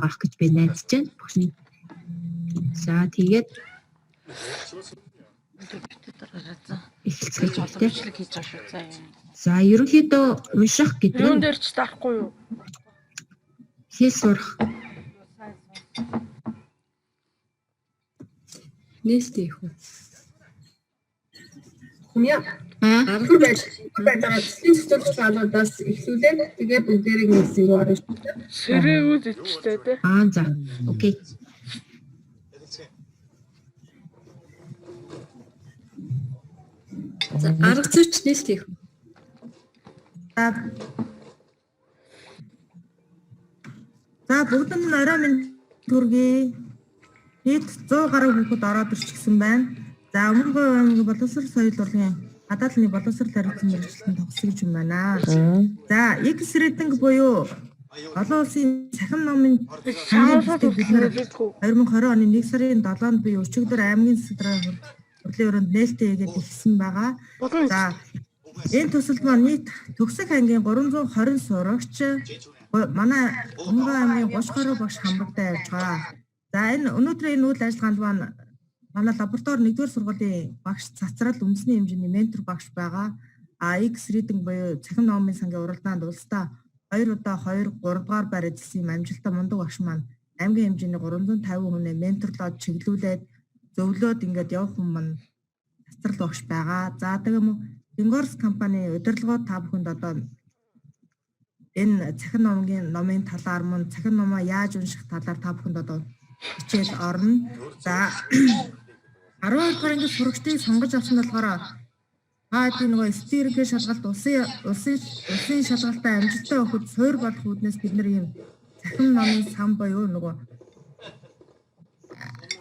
байгаа ах гэж би найдаж байна. Багшны. За тэгээд эхэлцгээе тэ. Бичлэг хийж байгаа шүү заа. За ерөнхийдөө унших гэдэг Юун нь дээр ч дарахгүй юу? хэл сурах. Нээлттэй их үү? Хүмья. Аа Аргагүй байж байгаа төслийн цэцэрлэгч залуудаас эхлүүлээд тэгээ бүгдээрийг нэгсэн рүү орно шүү дээ. Сэрээгүй зэтчтэй те. аа за окей. За арга зүйч нээлттэй их үү? За. За бүгд нь орой минь төргий. Нийт 100 гаруй хүүхэд ороод ирчихсэн байна. За Өмнөговь аймгийн боловсрол соёл урлагийн гадаад талын боловсрол харилцан мэргэжилтэн тогтсон юм байна. За X рейтинг буюу олон улсын цахим номын хамгийн Шаалаад бүтээх бид нар үзлээгүй. 2020 оны 1 сарын 7-нд буюу өчигдөр аймгийн засаг даргын хурлын өрөөнд нээлттэй хийгээд эхэлсэн байгаа. Болон За энэ төсөлд маань нийт төгсөх ангийн 320 сурагч манай Өмнөгов аймгийн 30 гаруй багш хамрагдаа явж байгаа. За энэ өнөөдрийн энэ үйл ажиллагаанд маань манай лаборатори 1-р сургуулийн багш цацрал үндэсний хэмжээний ментор багш байгаа. А X reading буюу цахим номын сангийн уралдаанд улсдаа 2 удаа 2 3 дугаар байр эзэлсэн юм амжилттай мундаг багш маань аймгийн хэмжээний 350 хүнээ менторлоод чиглүүлээд зөвлөөд ингээд явах хүн маань цацрал багш байгаа. За тэгээ мөн Лингорс компани удирдлагууд та бүхэнд одоо энэ цахим номын талаар мөн цахим номоо яаж унших талаар та бүхэнд одоо хичээл орно. За 12 дугаар ангийн сурагчдыг сонгож авсан нь болохоор та хэдийн нөгөө стиргээ шалгалт улсын шалгалтаа амжилттай өгөхөд суур болох үүднээс бид нар ийм цахим номын сан буюу нөгөө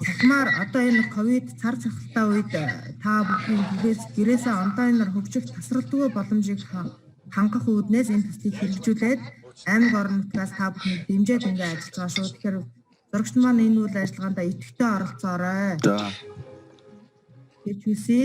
цахимаар одоо энэ ковид цар цахилтаа үед та бүхэн гэрээсээ онлайнаар хөгжих тасралтгүй боломжийг хангах үүднээс энэ төслийг хэрэгжүүлээд аймаг орон нутгаас та бүхнийг дэмжиж ингэ ажиллаж байгаа шүү. Тэгэхээр зурагч маань энэ үйл ажиллагаанд идэвхтэй оролцоорой. За. Гэж хүсье.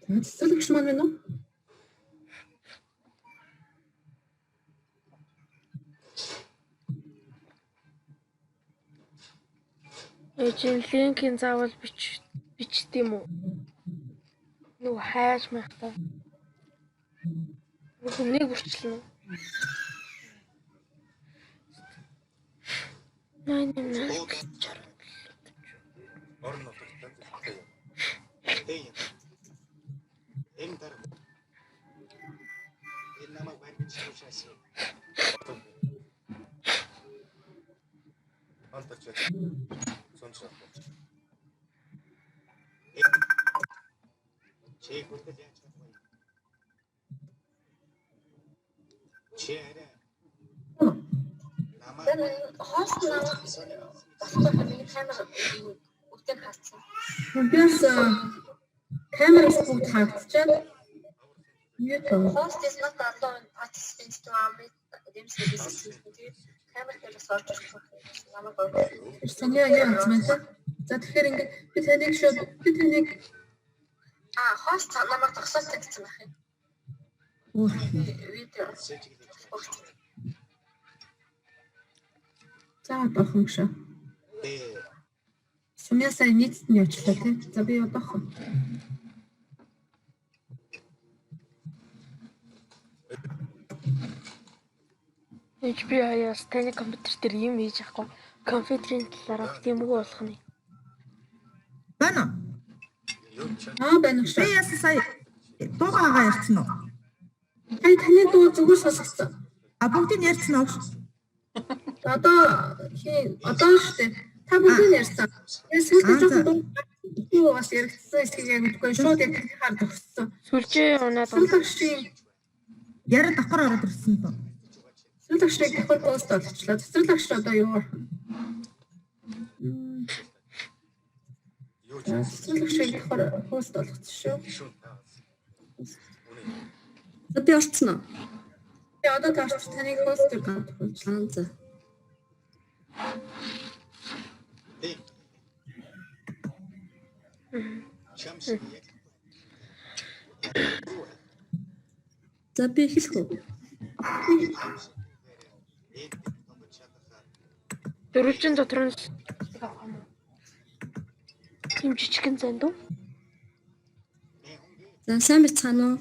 За цэцэрлэгч маань байна уу? Ээж энэ линкийг заавал бичт юм уу? Нөгөө хайж майхтаа. Нөгөө нэг бүрчлэн үү? 88 60. Орон нутагт зохиотой юм. Тэ юм. Энэ дараа. Энэ намайг барьж шуушаасан. Антарч. Сонсоо. Чи хүртэл яаж чадах вэ? Чи арай намайг Хост намайг болохоор миний камер бүгдийг хаалцсан. Би бас камераас бүгд харагдчихад. Mute байна. Host is not allowing participants to unmute themselves. Тэгээд камер дээр бас орж ирэх намайг орж. Саня яа гэсэн бэ? За тэгэхээр ингэ би таныг шууд би таныг А хост намайг зогсоолт гэсэн байх юм. Видео. За одоохон шүү. Сумья сая нийцэд нь явчлаа тий. За би одоохон. Ээж би хаяас таны компьютер дээр юм хийж явахгүй. Компьютерийн талаар авах юм уу болох нь. Байна уу? Аа байна Би шүү. яасан сая дуугаагаа ярьсан уу? Таны таны дуу зүгээр сонсогдсон. А бүгдийг ярьсан уу? Одоо хин одоо шүү дээ. Та бүгдийг ярьсан. Тэгээ сүүлдээ Аа, жоохон за. дуу дуу бас яригдсан эсхийг яг мэдэхгүй шууд яг танихаар зогссон. Сүлжээ унаад Цэцэрлэгчийн Яриа давхар ороод ирсэн тоо. цэцэрлэгчийг давхар пост олгочлаа. Цэцэрлэгч одоо юу вэ? юу ч Цэцэрлэгчийг давхар пост олгосон шүү. шүүн таас. За би орцсон уу? Тэгээ одоо таарч таныг хост дээр давхуулчихлаа. Аа за. За би эхлэх үү? Дөрвөлжин дотор нь л авах юм уу? Тийм жижигхэн занд уу? За сайн байцгаана уу?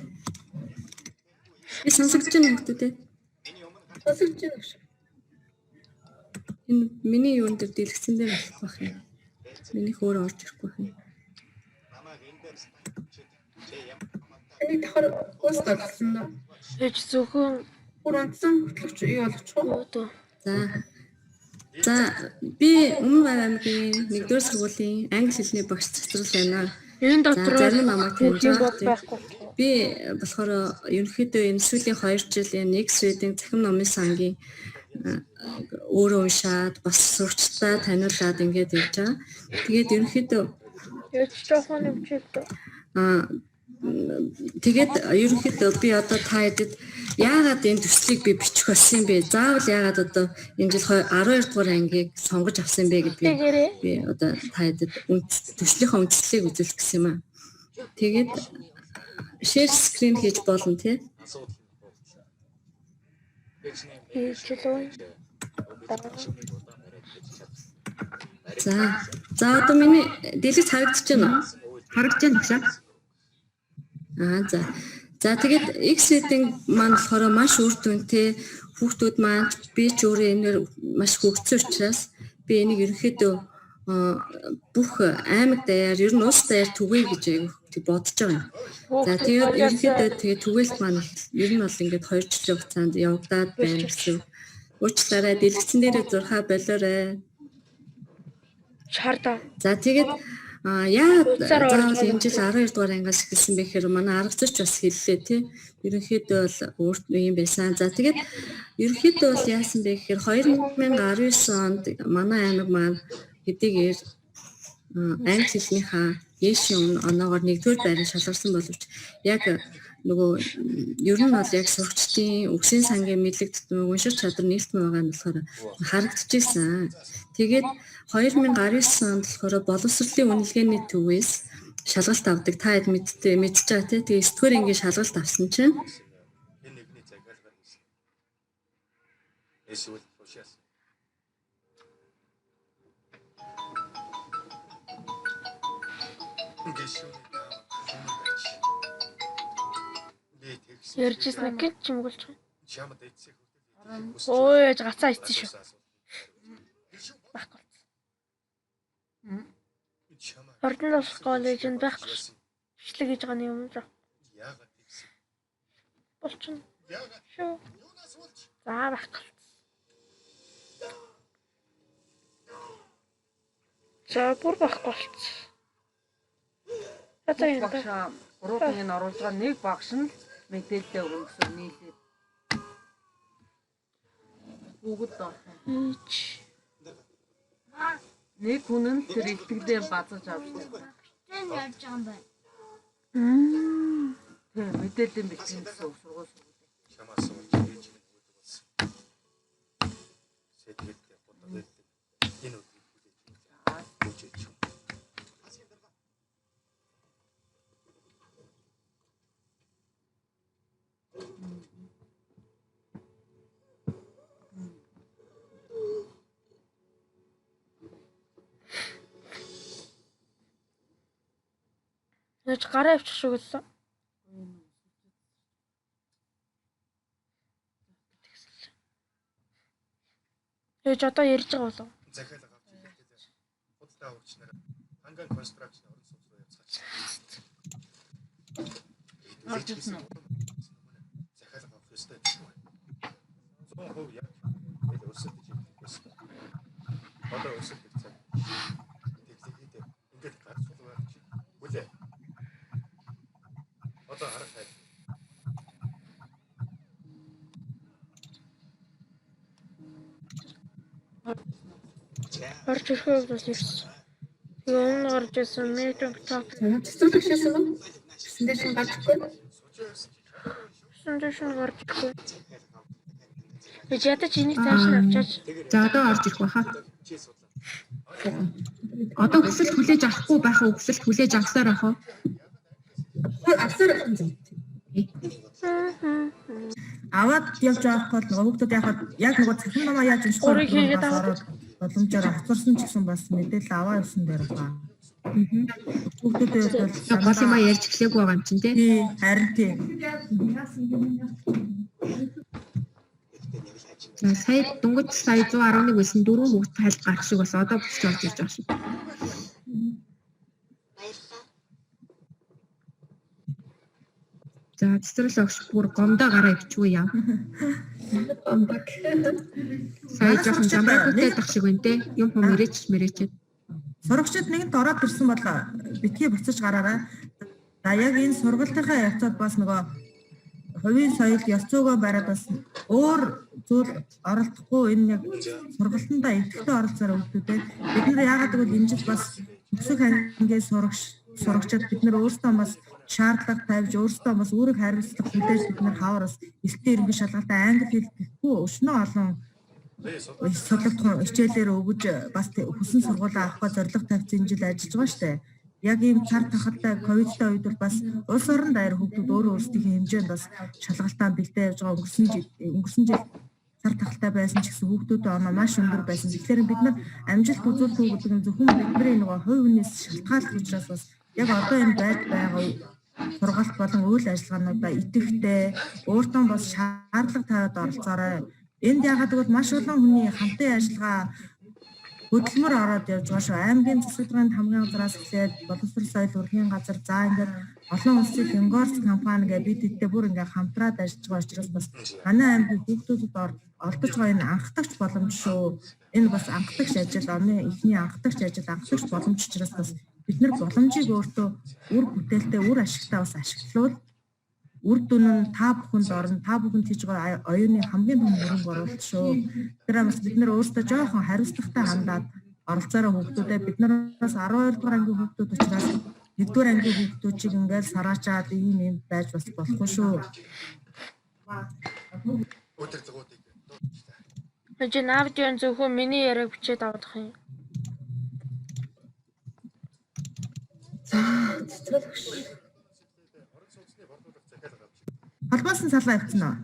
Би сонсогдож байна хүмүүс ээ. Сонсогдож байна гэж. Энэ миний юун дээр дэлгэцэн дээр болох байх юм. Минийх өөр орж ирэхгүй байх юм. Таны давхар гост болсон доо. Ээж зөвхөн Бүр унтсан хөтлөгч юу болгочих уу? юу дөө. За. За би Өмнө Говь аймгийн 1-р сургуулийн англи хэлний багш цэцэрлэг байна. Энэ За дотор зарим намайг таньж юм байгаа. бод байхгүй. Би болохоор ерөнхийдөө энэ сүүлийн 2 жил энэ X-ray-ийн цахим номын сангийн өөрөө уншаад бас сурчдаа таниулаад ингээд явж байгаа. Тэгээд ерөнхийдөө Ээж жоохон юм чи дөө. аа тэгээд ерөнхийдөө би одоо та хэдэд яагаад энэ төслийг би бичих болсон юм бэ? Заавал яагаад одоо энэ жил 12 дугаар ангийг сонгож авсан бэ гэдгийг Тэгэрээ. би одоо та хэдэд төслийнхөө үндслийг үзүүлэх гэсэн юм аа. Тэгээд share screen хийж болно тий. Ээж лөө. За. За одоо миний дэлгэц харагдаж байна уу? Харагдаж байна гэж. Аа за. За тэгээд X-ray-ийн маань болохоор маш үр дүнтэй хүүхдүүд маань би ч өөрөө энээр маш хөгжсөн учраас би энийг ерөнхийдөө бүх аймаг даяар ер нь улс даяар түгээе гэж айгүй тэг бодож байгаа юм. За тэгээд ерөнхийдөө тэгээд түгээлт маань ер нь бол ингээд 2 жилийн хугацаанд явагдаад байна гэсэн. Уучлаарай дэлгэцэн дээрээ зурхаа болоорой. Шаардаа. За тэгээд яагаад Хуудасаар орж заавал энэ жил 12 дугаар ангиас эхэлсэн бэ гэхээр манай арга зүйч бас хэллээ тий. Ерөнхийдөө бол өөр юм байсан. За тэгээд ерөнхийдөө бол яасан бэ гэхээр 2019 онд манай аймаг маань хэдийгээр англи хэлнийхаа Ешийн оноогоор нэгдүгээр байранд шалгарсан боловч яг нөгөө ер нь бол яг сурагчдын үгсийн сангийн мэдлэг тутмыг унших чадвар нийлтмэн байгаа нь болохоор харагдчихсан. Тэгээд 2019 онд болохоор боловсролын үнэлгээний төвөөс шалгалт авдаг. Та хэд мэдтэй мэдж байгаа тий. Тэгээ 9 дугаар ангийн шалгалт авсан чинь Энэ нэгний захиалгаар хийсэн. Эсвэл тушаас. Гишүүний таам хүмүүс байж. Би тэгсэн. Ярьжсэн нэг гинт ч юм болж байгаа. Чамд эцсэх хүртэл идэхийг хүсэж Ой ээж гацаа ицсэн шүү. Байхгүй. Чамаа Ордон улс коллеж нь байхгүй. Бичлэг хийж байгаа юм жоо. яагаад тэгсэн? Болчихно. Яагаад Шүү. юунаас болж За байхгүй. За бүр байхгүй болчихсон. Одоо юм Багш бэ? гурван нь оруулж байгаа нэг багш нь л мэдээлэлээ өгнө гэсэн нийлээд бүгд орсон. Ээж. Нэг хүн нь тэр илтгэлээ базаж авч тавина. Мм. Тийм мэдээллийн бичсэн гэсэн үг сургууль сургууль. чамаас болж ээж минь уудаг болсон. Сэтгэлдээ худалдаад энэ өдрийг хүлээж авч юм. Ээж гараа авчих шиг л. Ээж одоо ярьж байгаа болов. Захиалга авч ирэхдээ худалдаа авагч нар ханган констракшн орон сууц руу явцгаач. Орж ирсэн үү? Захиалга авах ёстой гэсэн үг. 100% яг эл өрсөлдөж эхлэх ёстой. Одоо өрсөлдөх цаг. Тэглэгээд ингээд гарцуул байх чи хүлээ. Одоо харах хайр. Орж ирэхээ бол ирсэн. Тэгээ өмнө гарч ирсэн meeting topic За цэцэрлэг шээсэн юм. Тэсэн дээр чинь гарч ирэхгүй. гэсэн дээр шинэ гарч ирэхгүй. Ээж ядаж энийг цааш нь авчаач. За одоо орж ирэх байхаа. Чи судлаа. За. Одоо хүсэлт хүлээж авахгүй байх уу? Хүсэлт хүлээж авсаар байх уу? Авсаар байх юм зөв. Аваад явж байгаа бол нөгөө хүүхдүүд яг нөгөө цахим номоо яаж унших вэ? Гурыг хийгээд аваад. Боломжоор хоцорсон ч гэсэн бас мэдээлэл аваа явсан дээр байгаа. Хүүхдүүдээ бол Гол юм а ярьж эхлээгүй байгаа юм чинь тий. Тий, харин тий. За сая дөнгөж сая 111 байсан дөрвөн хүүхд тайлд гарах шиг бас одоо буцаж орж ирж байгаа шиг. За цэцэрлэг огш бүр гомдоо гараа ивчгүй яа. Гомдог. Сая жоохон замраагүйтэй дах шиг байна те. Юм хум ирээч мэрэчээд. Сурагчид нэгэнт ороод ирсэн бол битгий буцаж гараарай. За яг энэ сургалтынхаа явцад бас нөгөө хувийн соёл ёс зүйгөө бариад бас өөр зүйл оролдохгүй энэ яг сургалтандаа идэвхтэй оролцоор өгдүүдээ. Бид нар яагаад гэвэл энэ жил бас төгсөх ангийн сурагчид бид нар өөрсдөө бас шаардлага тавьж өөрсдөө бас үүрэг хариуцлага хүлээж бид нар хавар бас элтэн ерөнхий шалгалтаа англи хэл гэхгүй өчнөө олон судлах хичээлээр өгөж бас хүсэн сургуулаа авах гэж зорилго тавьсан жил ажиллаж байгаа штэ. Яг ийм цар тахалтай ковидтай үед бол бас улс орон даяар хүүхдүүд өөрөө өөрсдийнхээ хэмжээнд бас шалгалтаа бэлдээ явж байгаа. Өнгөрсөн жил цар тахалтай байсан ч гэсэн хүүхдүүдийн оноо маш өндөр байсан. Тэгэхээр бид нар амжилт үзүүлэх үү гэдэг нь зөвхөн бидний нөгөө хувь хүнээс шалтгааллах учраас бас яг одоо энэ байд байгаа сургалт болон үйл ажиллагаануудаа идэвхтэй өөртөө бас шаардлага тавиад оролцоорой. Энд яагаад гэвэл маш олон хүний хамтын ажиллагаа хөдөлмөр ороод явж байгаа шүү. Аймгийн засгийн хамгийн газраас эхлээд боловсрол соёл урлагийн газар за ингээд олон улсын Лингорс компани гэж бид эдтэй бүр ингээд хамтраад ажиллаж байгаа учраас бас манай аймгийн хүүхдүүдэд олдож байгаа энэ анхдагч боломж шүү. Энэ бас анхдагч ажил, оны эхний анхдагч ажил, анхдагч боломж учраас бас бид нар боломжийг өөртөө үр бүтээлтэй, үр ашигтай бас ашиглавал үр дүн нь та бүхэнд орно. Та бүхэнд хийж байгаа оюуны хамгийн том хөрөнгө оруулалт шүү. Тэр бас бид нар өөрсдөө жоохон хариуцлагатай хандаад оролцоороо хүүхдүүдэд бид нараас 12 дугаар ангийн хүүхдүүд учраас 1 дугаар ангийн хүүхдүүд чиг ингээл сараачаад ийм юм байж бас болохгүй шүү. Удирдлагуудыг Энд аудио зөвхөн миний яриаг бичээд авах юм. За цэцэрлэг. Холбоосон салгаа явцсан уу?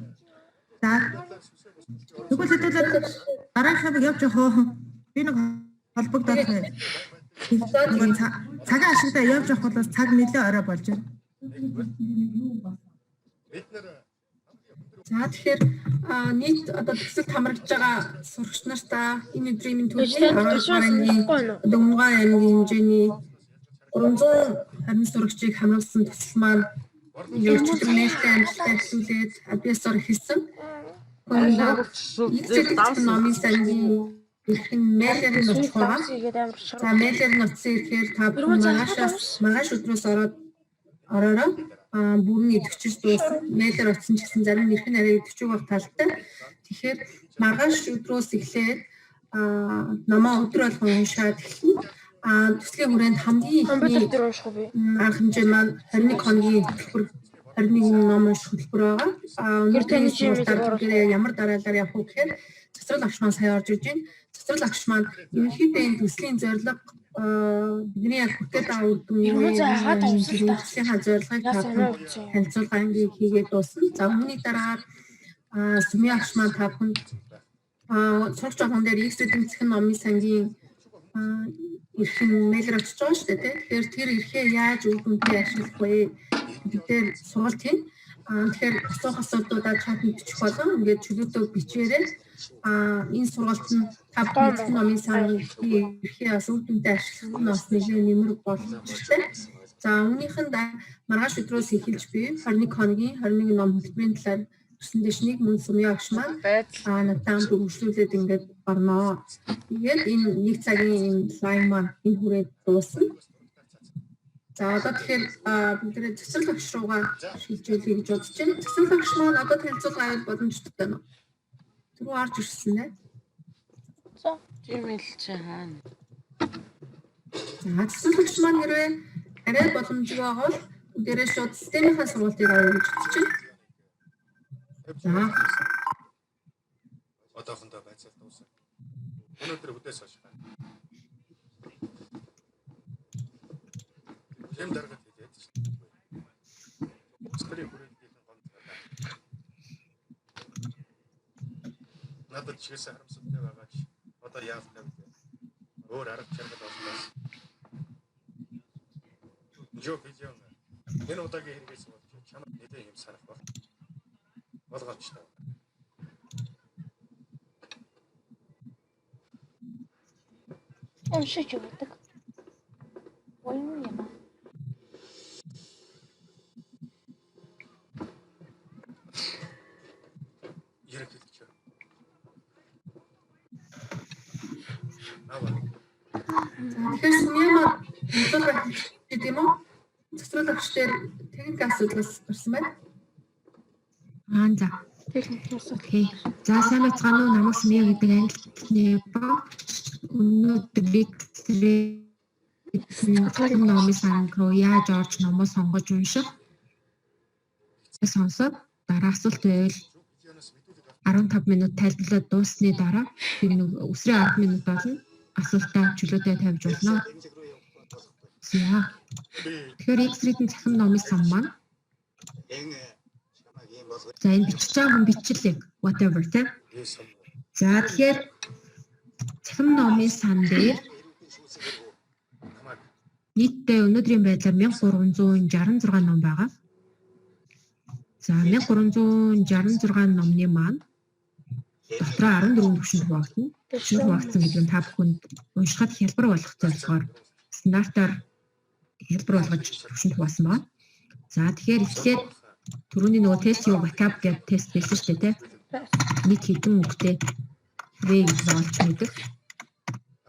За. Тэгвэл хэдүүлээ дараагийнхаа явж явах уу? Би нэг холбогдох юм. Нөгөө цагаан ашигтай явж явах бол цаг нэлээ орой болж байна. Бид нар За тэгэхээр нийт одоо төсөлд хамрагдж байгаа сурагч нартаа энэ өдрийн минь төрлийн 12 дугаар ангийн одоо Өмнөгов аймгийн хэмжээний 320 сурагчийг хамруулсан төсөл маань өчигдөр нээлттэй амжилттай эхлүүлээд аль биесээр эхэлсэн. Их номын сангийн эрхэн мэйлэр нь очих байгаа. За мэйлэр нь очсон ирэхээр та бүхэн маргааш өдрөөс ороод ороорой бүрэн идэвхжиж дуусна. Мэйлэр очсон ч гэсэн зарим нэрхэн арай идэвхжиг байх талтай. Тэгэхээр маргааш өдрөөс эхлээд номоо өдөр болгон уншаад эхэлнэ. Төслийн хүрээнд хамгийн Компьютер дээр унших уу би? Анх хэмжээ маань 21 хоногийн хөтөлбөр 21 ном унших хөтөлбөр байгаа. Өнөөдрийн сургалтаар ямар дараалал явах вэ гэхээр цэцэрлэг агш маань сая орж иж байна. Цэцэрлэг агш маань ерөнхийдөө энэ төслийн зорилго бидний яг хүртээд байгаа үр дүн юу вэ? Төслийн зорилгыг танилцуулга ангийг хийгээд дуусна. За үүний дараагаар сүмийн агш маань та бүхэнд сурч болгон дээр X эдийн засгийн номын сангийн эрхэн мэйлэр очиж байгаа шүү дээ. Тэгэхээр тэр эрхээ яаж үр дүнтэй ашиглах вэ гэдэг дээр сургалт хийн. Тэгэхээр асуух асуудлуудаа чатанд бичих болон ингээд чөлөөтэй бичээрэй. Энэ сургалт нь та бүхэн номын сангийн эрхээ бас үр дүнтэй ашиглах нь бас нэлээд нэмэр боломжтой. За үүнийх нь маргааш өдрөөс эхэлж би 21 хоногийн 21 ном хөтөлбөрийн талаар өсөн дэш нэг мөн сумын агш маань надтай хамт үргэлжлүүлээд ингээд орноо. Тэгээд энэ нэг цагийн энэ лайв маань энэ хүрээд дуусна. За одоо тэгэхээр бид нэр цэцэрлэг агш руугаа шилжүүлэе гэж бодож байна. Цэцэрлэг агш маань одоо танилцуулга авах боломжтой байна уу? Түрүү орж ирсэн нэ. За Тийм л чи хаана. За цэцэрлэг агш маань хэрвээ арай боломжтой байгаа бол бүгдээрээ шууд системийнхаа сургалтыг авъя гэж бодож байна. За одоохондоо байцаал дуусаа. Өнөөдөр үдээс хойш. Хэм даргад хэлээд ч. Өсгөрийн хүрээллийн гомдол. Надад чигэс харамсалтай байгаа ч одоо яах вэ? Өөр арга чанал олдоос. Жо бижон. Энэ удаагийн хэрэгээс болж чамд нэлээд юм санах баг. Болгооч та. Уншиж өгдөг. Уйман юм аа. Ерөнхийлөгч. Аваа. За тэгэхээр Сумья маань цэцэрлэг гэдэг юм уу? Цэцэрлэг агч дээр техник асуудлаас гарсан байна. Аа за. Техник асуудал. Окей. За сайн байцгаана уу? Намайг Сумья гэдэг англи хэлний багш. Өнөөдөр лекцрээ номын санг руу яаж орж номоо сонгож унших сонсоод дараа асуулт байвал 15 минут тайлбарлаад дууссаны дараа тэр нэг өсрийн 10 минут болно. Асуултаа чөлөөтэй тавьж болно. За. Тэгэхээр X-ray-ийн цахим номын сан маань. За энэ бичиж байгаа хүн бичлэг whatever тэ. За тэгэхээр цахим номын сан дээр нийтдээ өнөөдрийн байдлаар 1366 ном байгаа. За 1366 номны маань дотроо 14 төвшөнд хуваагдана. Төвшөнд хуваагдсан гэдэг нь та бүхэнд уншихад хялбар болох зорилгоор стандартаар хялбар болгож төвшөнд хуваасан байна. За тэгэхээр эхлээд түрүүний нөгөө тест юу vocab гэдэг тест байсан шүү дээ, тэ? Нийт хэдэн үгтэй вэ гэж олж мэдэх.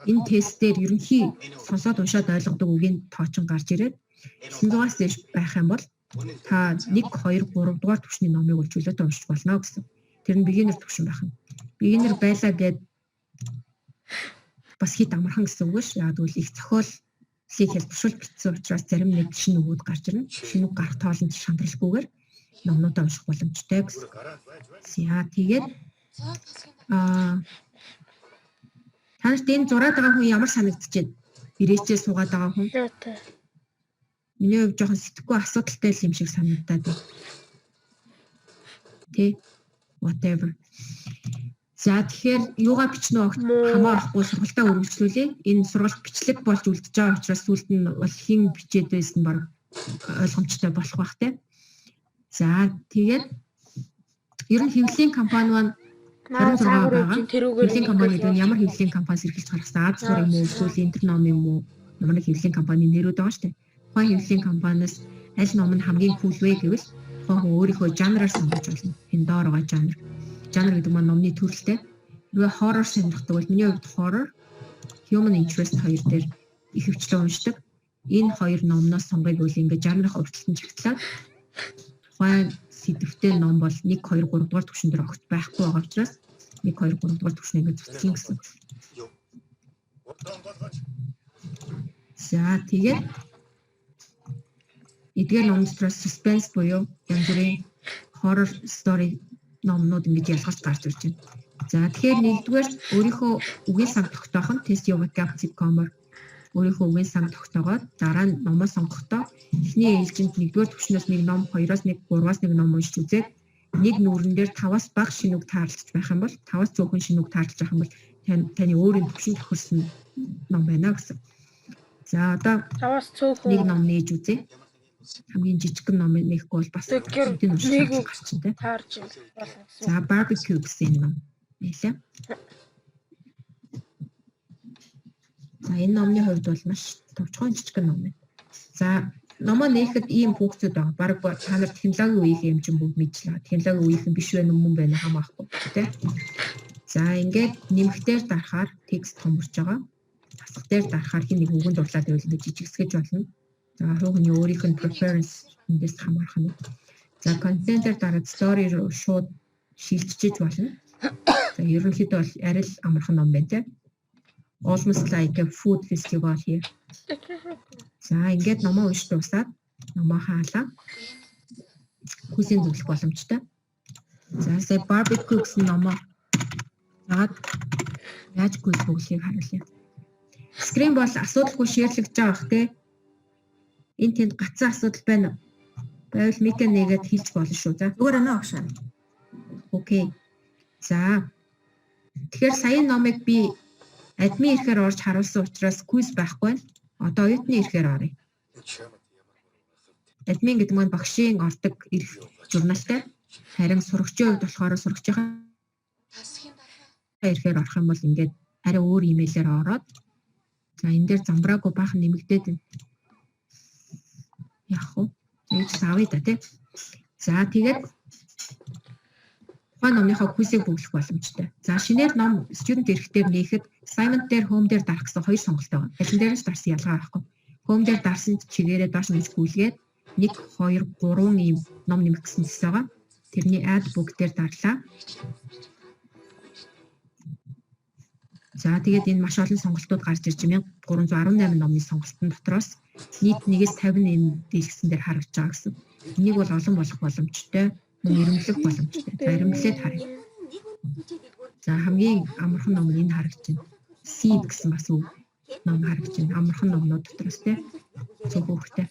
Энэ тест дээр ерөнхий сонсоод уншаад ойлгодог үгийн тоочин гарч ирээд 900-аас дээш байх юм бол та 1 2 3 дугаар түвшний номыг бол чөлөөтэй уншиж болно гэсэн. Тэр нь beginner түвшин байх нь. Beginner байлаа гэд бас хит амархан гэсэн үг ш. Яг гэвэл их зохиолыг хэлбэршүүл бичсэн учраас зарим нэг шинэ үгүүд гарч ирнэ. Шинэ үг гарах тоолонд шантралгүйгээр номнуудаа унших боломжтой гэсэн. За тэгээд аа та нарт энэ зураад байгаа хүн ямар санагдчихэв? Ирээчээ суугаад байгаа хүн. Миний хувьд жоохон сэтгэхгүй асуудалтай л юм шиг санагдаад байна. Тэ? Whatever. За тэгэхээр юугаа бичнэ огт хамаа авахгүй сургалтаа үргэлжлүүлье. Энэ сургалт бичлэг болж үлдэж байгаа учраас сүүлд нь бол хэн бичээд байсан баг ойлгомжтой болох бах те. За тэгээд ер нь хэвлэлийн компани маань 26 байгаа. Хэвлэлийн компани гэдэг нь ямар хэвлэлийн компаниас эрхэлж гаргасан Аз сур юм уу эсвэл Интерном юм уу ямар нэг хэвлэлийн компани нэрүүд байгаа шүү дээ. Тухайн хэвлэлийн компаниас аль ном нь хамгийн cool вэ гэвэл тухайн хүн өөрийнхөө жанраар сонгож болно. Энэ доор байгаа жанр. Жанр гэдэг маань номны төрөлтэй. Хэрвээ horror сонирхдаг бол миний хувьд horror, human interest хоёр дээр их хвчлэн уншдаг. Энэ хоёр номноос сонгоё гэвэл ингээд жанрын хувьчлалт нь чагтлаад тухайн сэдвтэй ном бол 1 2 3 дугаар түвшин дээр огт байхгүй байгаа учраас 1 2 3 дугаар түвшин ингээд цуцлан гэсэн. За тэгээд эдгээр ном дотроос suspense буюу янз бүрийн horror story номнууд ингэж ялгарч гарч ирж байна. За тэгэхээр нэгдүгээр өөрийнхөө үгийн сан тогтоох нь test your vocab.com-оор өөрийнхөө үгийн сан тогтоогоод дараа нь номоо сонгохдоо эхний ээлжинд нэгдүгээр түвшнээс нэг ном, хоёроос нэг, гурваас нэг ном уншиж үзээд нэг нүүрэн дээр таваас бага шинэ үг таарлаж байх юм бол таваас цөөхөн шинэ үг таарлаж байх юм бол таны өөрийн түвшин тохирсон ном байна гэсэн. За одоо таваас цөөхөн нэг ном нээж үзье. Хамгийн жижигхэн ном нээхгүй бол бас нэг үг таарч болно гэсэн. За barbecue гэсэн ном нээлээ. За энэ номны хувьд бол маш товчхон жижигхэн ном байна. За номоо нээхэд ийм функцүүд байгаа. Бараг та нар технологийн үеийн юм чинь бүгд мэдчихлээ. Технологийн үеийнхэн биш вэ мөн байна хамаахгүй тий. За ингээд нэмэгтээр дарахаар текст томорч байгаа. Тасах дээр дарахаар хин нэг үгэн дурлаад байвал ингээд жижигсгэж болно. За хүний өөрийнх нь preference эндээс хамаарах нь. За контентээр дараад story руу шууд шилжиж болно. За ерөнхийдөө бол арай л амархан ном байна тий. Almost like a food festival here. За ингээд номоо уншиж дуусаад номоо хаалаа. Хүсийн зөвлөх боломжтой. За сая barbecue гэсэн номоо загаад яаж quiz бөглөхийг харуулъя. Screen бол асуудалгүй share лэгдэж байгаа бах те. Энэ тэнд гацсан асуудал байна уу? Байвал mic ээ нээгээд хэлж болно шүү. За. Зүгээр байна уу багшаа? Okay. За. Тэгэхээр саяын номыг би админ эрхээр орж харуулсан учраас quiz байхгүй байна. Одоо оюутны эрхээр оръё. Админ гэдэг маань багшийн ордог эрх журналтай. Харин сурагчийн хувьд болохоор сурагчийн эрхээр орох юм бол ингээд арай өөр имэйлээр ороод, за, энэ дээр замбраагүй баахан нэмэгдээд байна. Яг уу. Тэгж авъя да, тий. За, тэгээд тухайн номныхоо quiz ийг бөглөх боломжтой. За, шинээр ном student эрх дээр нээхэд assignment дээр, home дээр дарах гэсэн хоёр сонголт байгаа. Аль дээр нь ч дарсан ялгаа байхгүй. Home дээр дарсан чигээрээ доош нь гүйлгээд 1 2 3 ийм ном нэмэх гэсэн хэсэг байгаа. Тэрний add book дээр дарлаа. За, тэгээд энэ маш олон сонголтууд гарч ирж 1318 номны сонголтын дотроос нийт 1-ээс 50 дийлгэсэн дээр харагдаж байгаа гэсэн. Энийг бол олон болох боломжтой, мөн эрэмблэх боломжтой. За, эрэмблээд харъя. За, хамгийн амархан ном нь энэ харагдаж байна. Seed гэсэн бас үг ном харагдаж байна. Амархан номнууд дотроос, тий. Зөв хөөхтэй.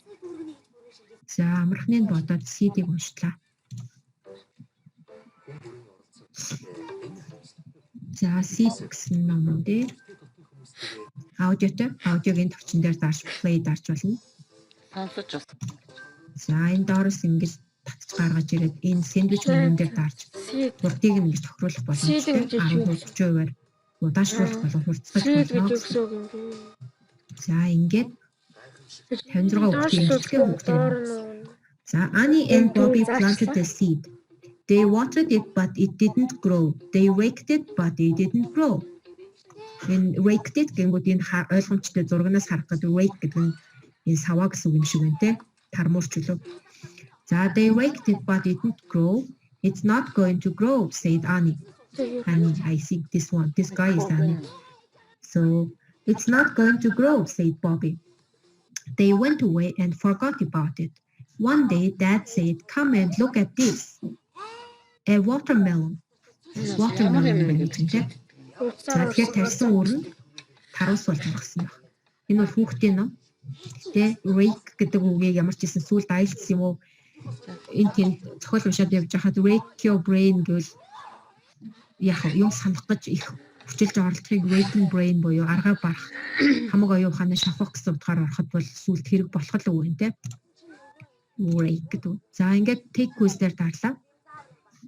За, амархныг бодоод Seed-ийг уншлаа. За, Seed гэсэн номон дээр аудиотой, аудиогийн товчон дээр дарж play дарж болно. Сонсож бас. За, энэ доороос ингэж татж гаргаж ирээд энэ сэндвич менюн дээр дарж Seed хурдыг нь ингэж тохируулах боломжтой. Seed гэж юу? 10 30%-аар удаашруулах болон хурцлах Seed гэж болно. юу гэсэн үг юм бэ? За, ингээд 56 хүүхдийн эмчилгээ хүүхдийн. Доор нь За, Annie and Bobby Зарчлаа. planted the seed. They watered it, but it didn't grow. They raked it, but it didn't grow. Энэ raked it гэнгүүт энэ ойлгомжтой, зурагнаас харах гэдэг rake гэдэг нь энэ саваа гэсэн үг юм шиг байна те. Тармуурч үлээ. За, they raked it, but it didn't grow. "It's not going to grow," said Annie. Annie, I think this one, this guy is Annie. So, "It's not going to grow," said Bobby. They went away and forgot about it. One day, Dad said, "Come and look at this. A watermelon." Watermelon байна гэж тийм. За, тэгэхээр тарьсан үр нь таруус болж гаргасан баг. Энэ бол хүүхдийн ном. Гэтэ rake гэдэг үгийг ямар ч гэсэн сүүлд IELTS юм уу, энэ тийм зохиол уншаад явж байхад rake your brain гэвэл яг юм санах гэж их хүчилж оролдохыг raking brain буюу аргаа барах, хамаг оюун ухааны шавхах гэсэн утгаар ороход бол сүүлд хэрэг болох л үг юм те. Rake гэдэг. За, ингээд take quiz дээр дарлаа.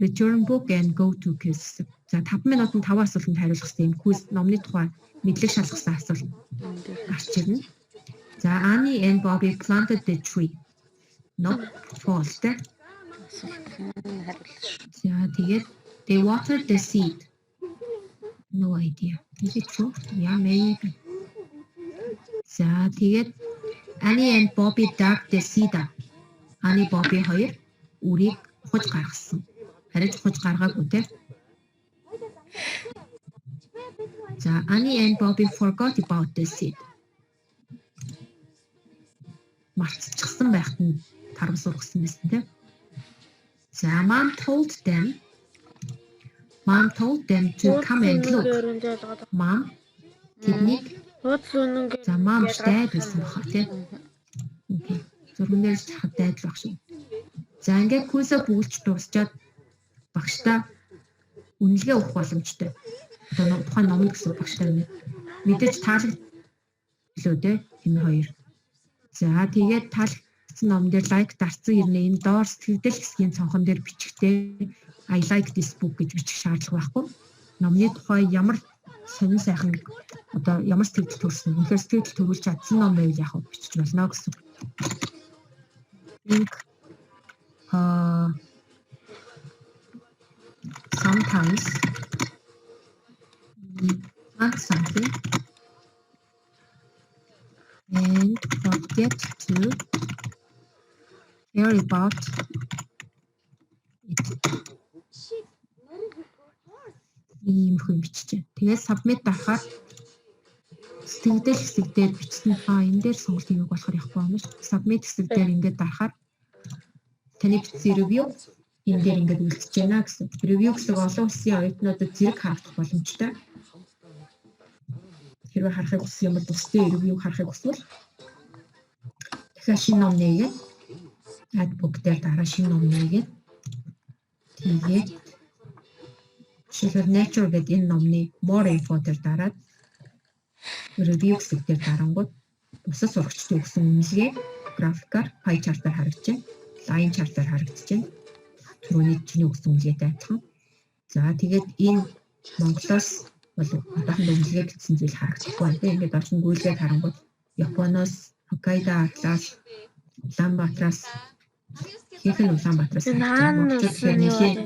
Return book and go to quiz. За, 5 минутанд 5 асуултанд хариулах хэрэгтэй юм quiz, номны тухай мэдлэг шалгасан асуулт гарч ирнэ. За, Annie and Bobby planted the tree. Nope, false те. За, тэгээд they watered the seed. No idea. Is it true? Yeah, maybe. За, тэгээд Annie and Bobby dug the seed up. Annie, Bobby хоёр үрийг ухаж гаргасан. Арайч ухаж гаргаагүй те. За, Annie and Bobby forgot about the seed. Мартчихсан байхад нь тарвас ургасан байсан те. За, Mom told them to come and look. Mom тэднийг Хуудас үнэн. За, mom dad байсан баха тий. Okay. Зурган дээр ч хахад dad л баг шүү. За, ингээд quiz ээ бөглөж дуусчаад багштай үнэлгээ өгөх боломжтой. Одоо тухайн номд гэсэн багштай нэ. Мэдээж таалагдлоо те энэ хоёр. За, тэгээд таалагдсан ном дээр like дарцсан ирнэ. Энэ доор сэтгэгдэл хэсгийн цонхон дээр бичихтэй "I like this book" гэж бичих шаардлага байхгүй. Номны тухай ямар сонин сайхан, одоо ямар сэтгэгдэл төрсөн. Үнэхээр сэтгэгдэл төрүүлж чадсан ном байвал яг бичиж болно гэсэн. Think sometimes we plant something and forget to care about it. Иймэрхүү юм биччихэ. Тэгээд submit дарахаар сэтгэгдэл хэсэг дээр бичсэн, а энэ дээр сонголт хийгээг болохоор явахгүй юм шүү. Submit хэсэг дээр ингээд дарахаар таны бичсэн review энэ дээр ингээд үлдэж байна гэсэн. Review гэсэн олон улсын оюутнуудад зэрэг харагдах боломжтой. Хэрвээ харахыг хүссэн юм бол бусдын review харахыг хүсвэл дахиад Тэгэхээр шинэ ном нээгээд, add book дээр дараа шинэ ном нээгээд, тэгээд жишээлбэл Nature гэдэг энэ номны more info дээр дараад review хэсэг дээр дарангууд бусад сурагчдын өгсөн үнэлгээ графикаар, pie chart-аар харагдаж байна. Line chart-аар харагдаж байна. Түрүүний чиний өгсөн үнэлгээтэй адилхан. За, тэгээд энэ Монголоос бол одоохондоо үнэлгээ гэсэн зүйл харагдахгүй байна. Тийм, ингээд орчин гүйлгээд харангууд Японоос, Хоккайдо арлаас, Улаанбаатараас, ихэнх нь Улаанбаатараас харагдаж байна. Монголчууд тэгэхээр нэлээд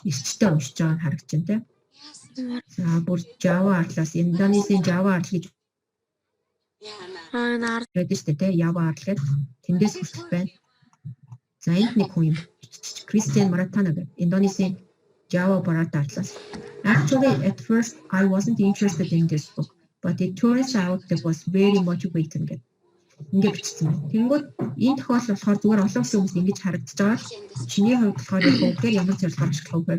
эрчтэй уншиж байгаа нь харагдаж байна, тийм. За, бүр Жава арлаас, Индонезийн Жава арал гэж Аа, энэ ард байдаг шүү дээ, тийм. Ява арал гэдэг тэндээс хүртэл байна. За, энд нэг хүн юм Кристиан Маратана гэдэг Индонезийн Java Barat арлаас. "Actually, at first I wasn't interested in this book, but it turns out it was very motivating" гэдэг. Ингэ бичсэн байна. Тэнгүүд энэ тохиолдол болохоор зүгээр олон улсын хүмүүс ингэж харагдаж байгаа л чиний хувьд болохоор яг үгээр ямар зорилгоор ашиглах вэ?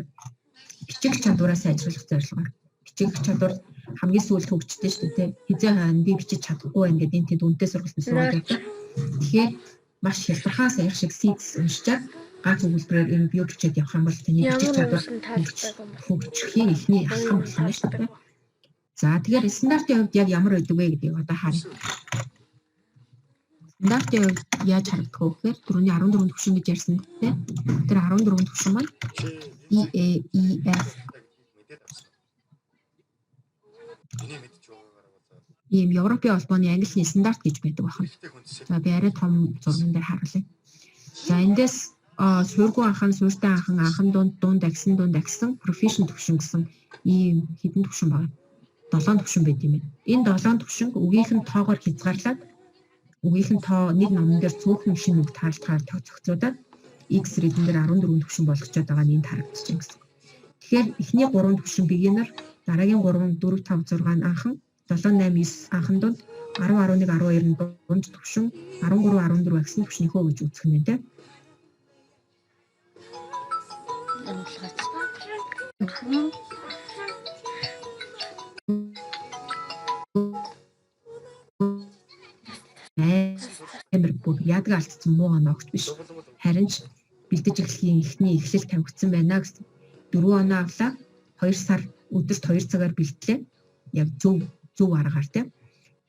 Бичих чадвараа сайжруулах зорилгоор. Бичих чадвар хамгийн сүүлд хөгждөг шүү дээ. Хэзээ хойно би бичиж чадахгүй байна гэдэг энэ тэнд үнэтэй сургалтанд суугаад байдаг. Тэгэхээр маш хялбархан саях шиг сийдс уншичаад ганц өгүүлбэрээр review бичээд явах юм бол таны бичих ямар чадвар хүмүүс нь таалагддаг юм бэ? хөгжихийн эхний алхам болох юм шүү дээ. За, тэгэхээр стандартын хувьд яг ямар байдаг вэ гэдгийг одоо харъя. Стандартын хувьд яаж харагдах вэ гэхээр түрүүний 14 түвшин гэж ярьсан тийм. Тэр 14 түвшин маань E A E F Мэдээд авсан. Миний мэдж байгаагаараа бол ийм Европын холбооны англи стандарт гэж байдаг байна. ихтэй хүнд За, би арай том зурган дээр харуулъя. За, эндээс суургүй анхан, сууртай анхан, анхан дунд, дунд агсан, дунд агсан, proficient төвшин гэсэн ийм хэдэн төвшин байна. 7 төвшин байд юм байна. Энэ 7 төвшинг үгийнх нь тоогоор хязгаарлаад, үгийнх нь тоо нэг номон дээр цөөхөн шинэ үг таалтгаар зохицуудаад X-reading дээр 14 төвшин болгочоод байгаа нь энд харагдаж байна гэсэн. Тэгэхээр эхний 3 төвшин beginner, дараагийн 3 4 5 6 нь анхан, 7 8 9 анхан дунд, 10 11 12 нь дунд төвшин, 13 14 агсан төвшнийхөө гэж үзэх нь тийм. Амжилгач. Амар бүр яадаг алдсан муу оноо огт биш. Харин ч бэлдэж эхлэхийн эхний эхлэл тавигдсан байна гэсэн. 4 оноо авлаа. 2 сар өдөрт 2 цагаар бэлтлээ. Яг зөв зөв аргаар, тийм.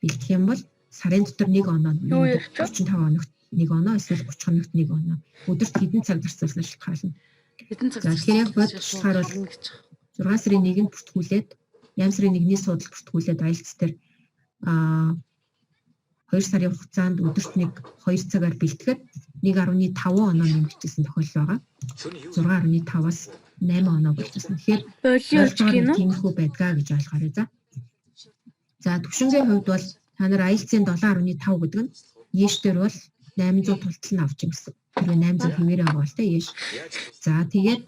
Бэлтгэх юм бол сарын дотор нэг оноо, Юу ярьчих вэ? 35 хоногт нэг оноо эсвэл 30 хоногт нэг оноо. Өдөрт хэдэн цаг зарцуулснаар шалтгаална. Хэдэн цаг За, тэгэхээр яг бодчихлохоор бол 6 сарын 1-нд бүртгүүлээд, 8 сарын 1-ний суудал бүртгүүлээд, IELTS дээр 2 сарын хугацаанд өдөрт нэг 2 цагаар бэлтгэхэд 1.5 оноо нэмэгдсэн тохиолдол байгаа. 6.5-аас 8 оноо болчихсон. Тэгэхээр Болио ойлгож гинүү. тиймэрхүү байдгаа гэж ойлгоорой, за. За, түвшингийн хувьд бол та нар IELTS-ийн 7.5 гэдэг нь ЕШ дээр бол 800 тултал нь авч юм гэсэн. Хэрвээ 800 хэвээрээ байгаа бол тэ ЕШ. За, тэгээд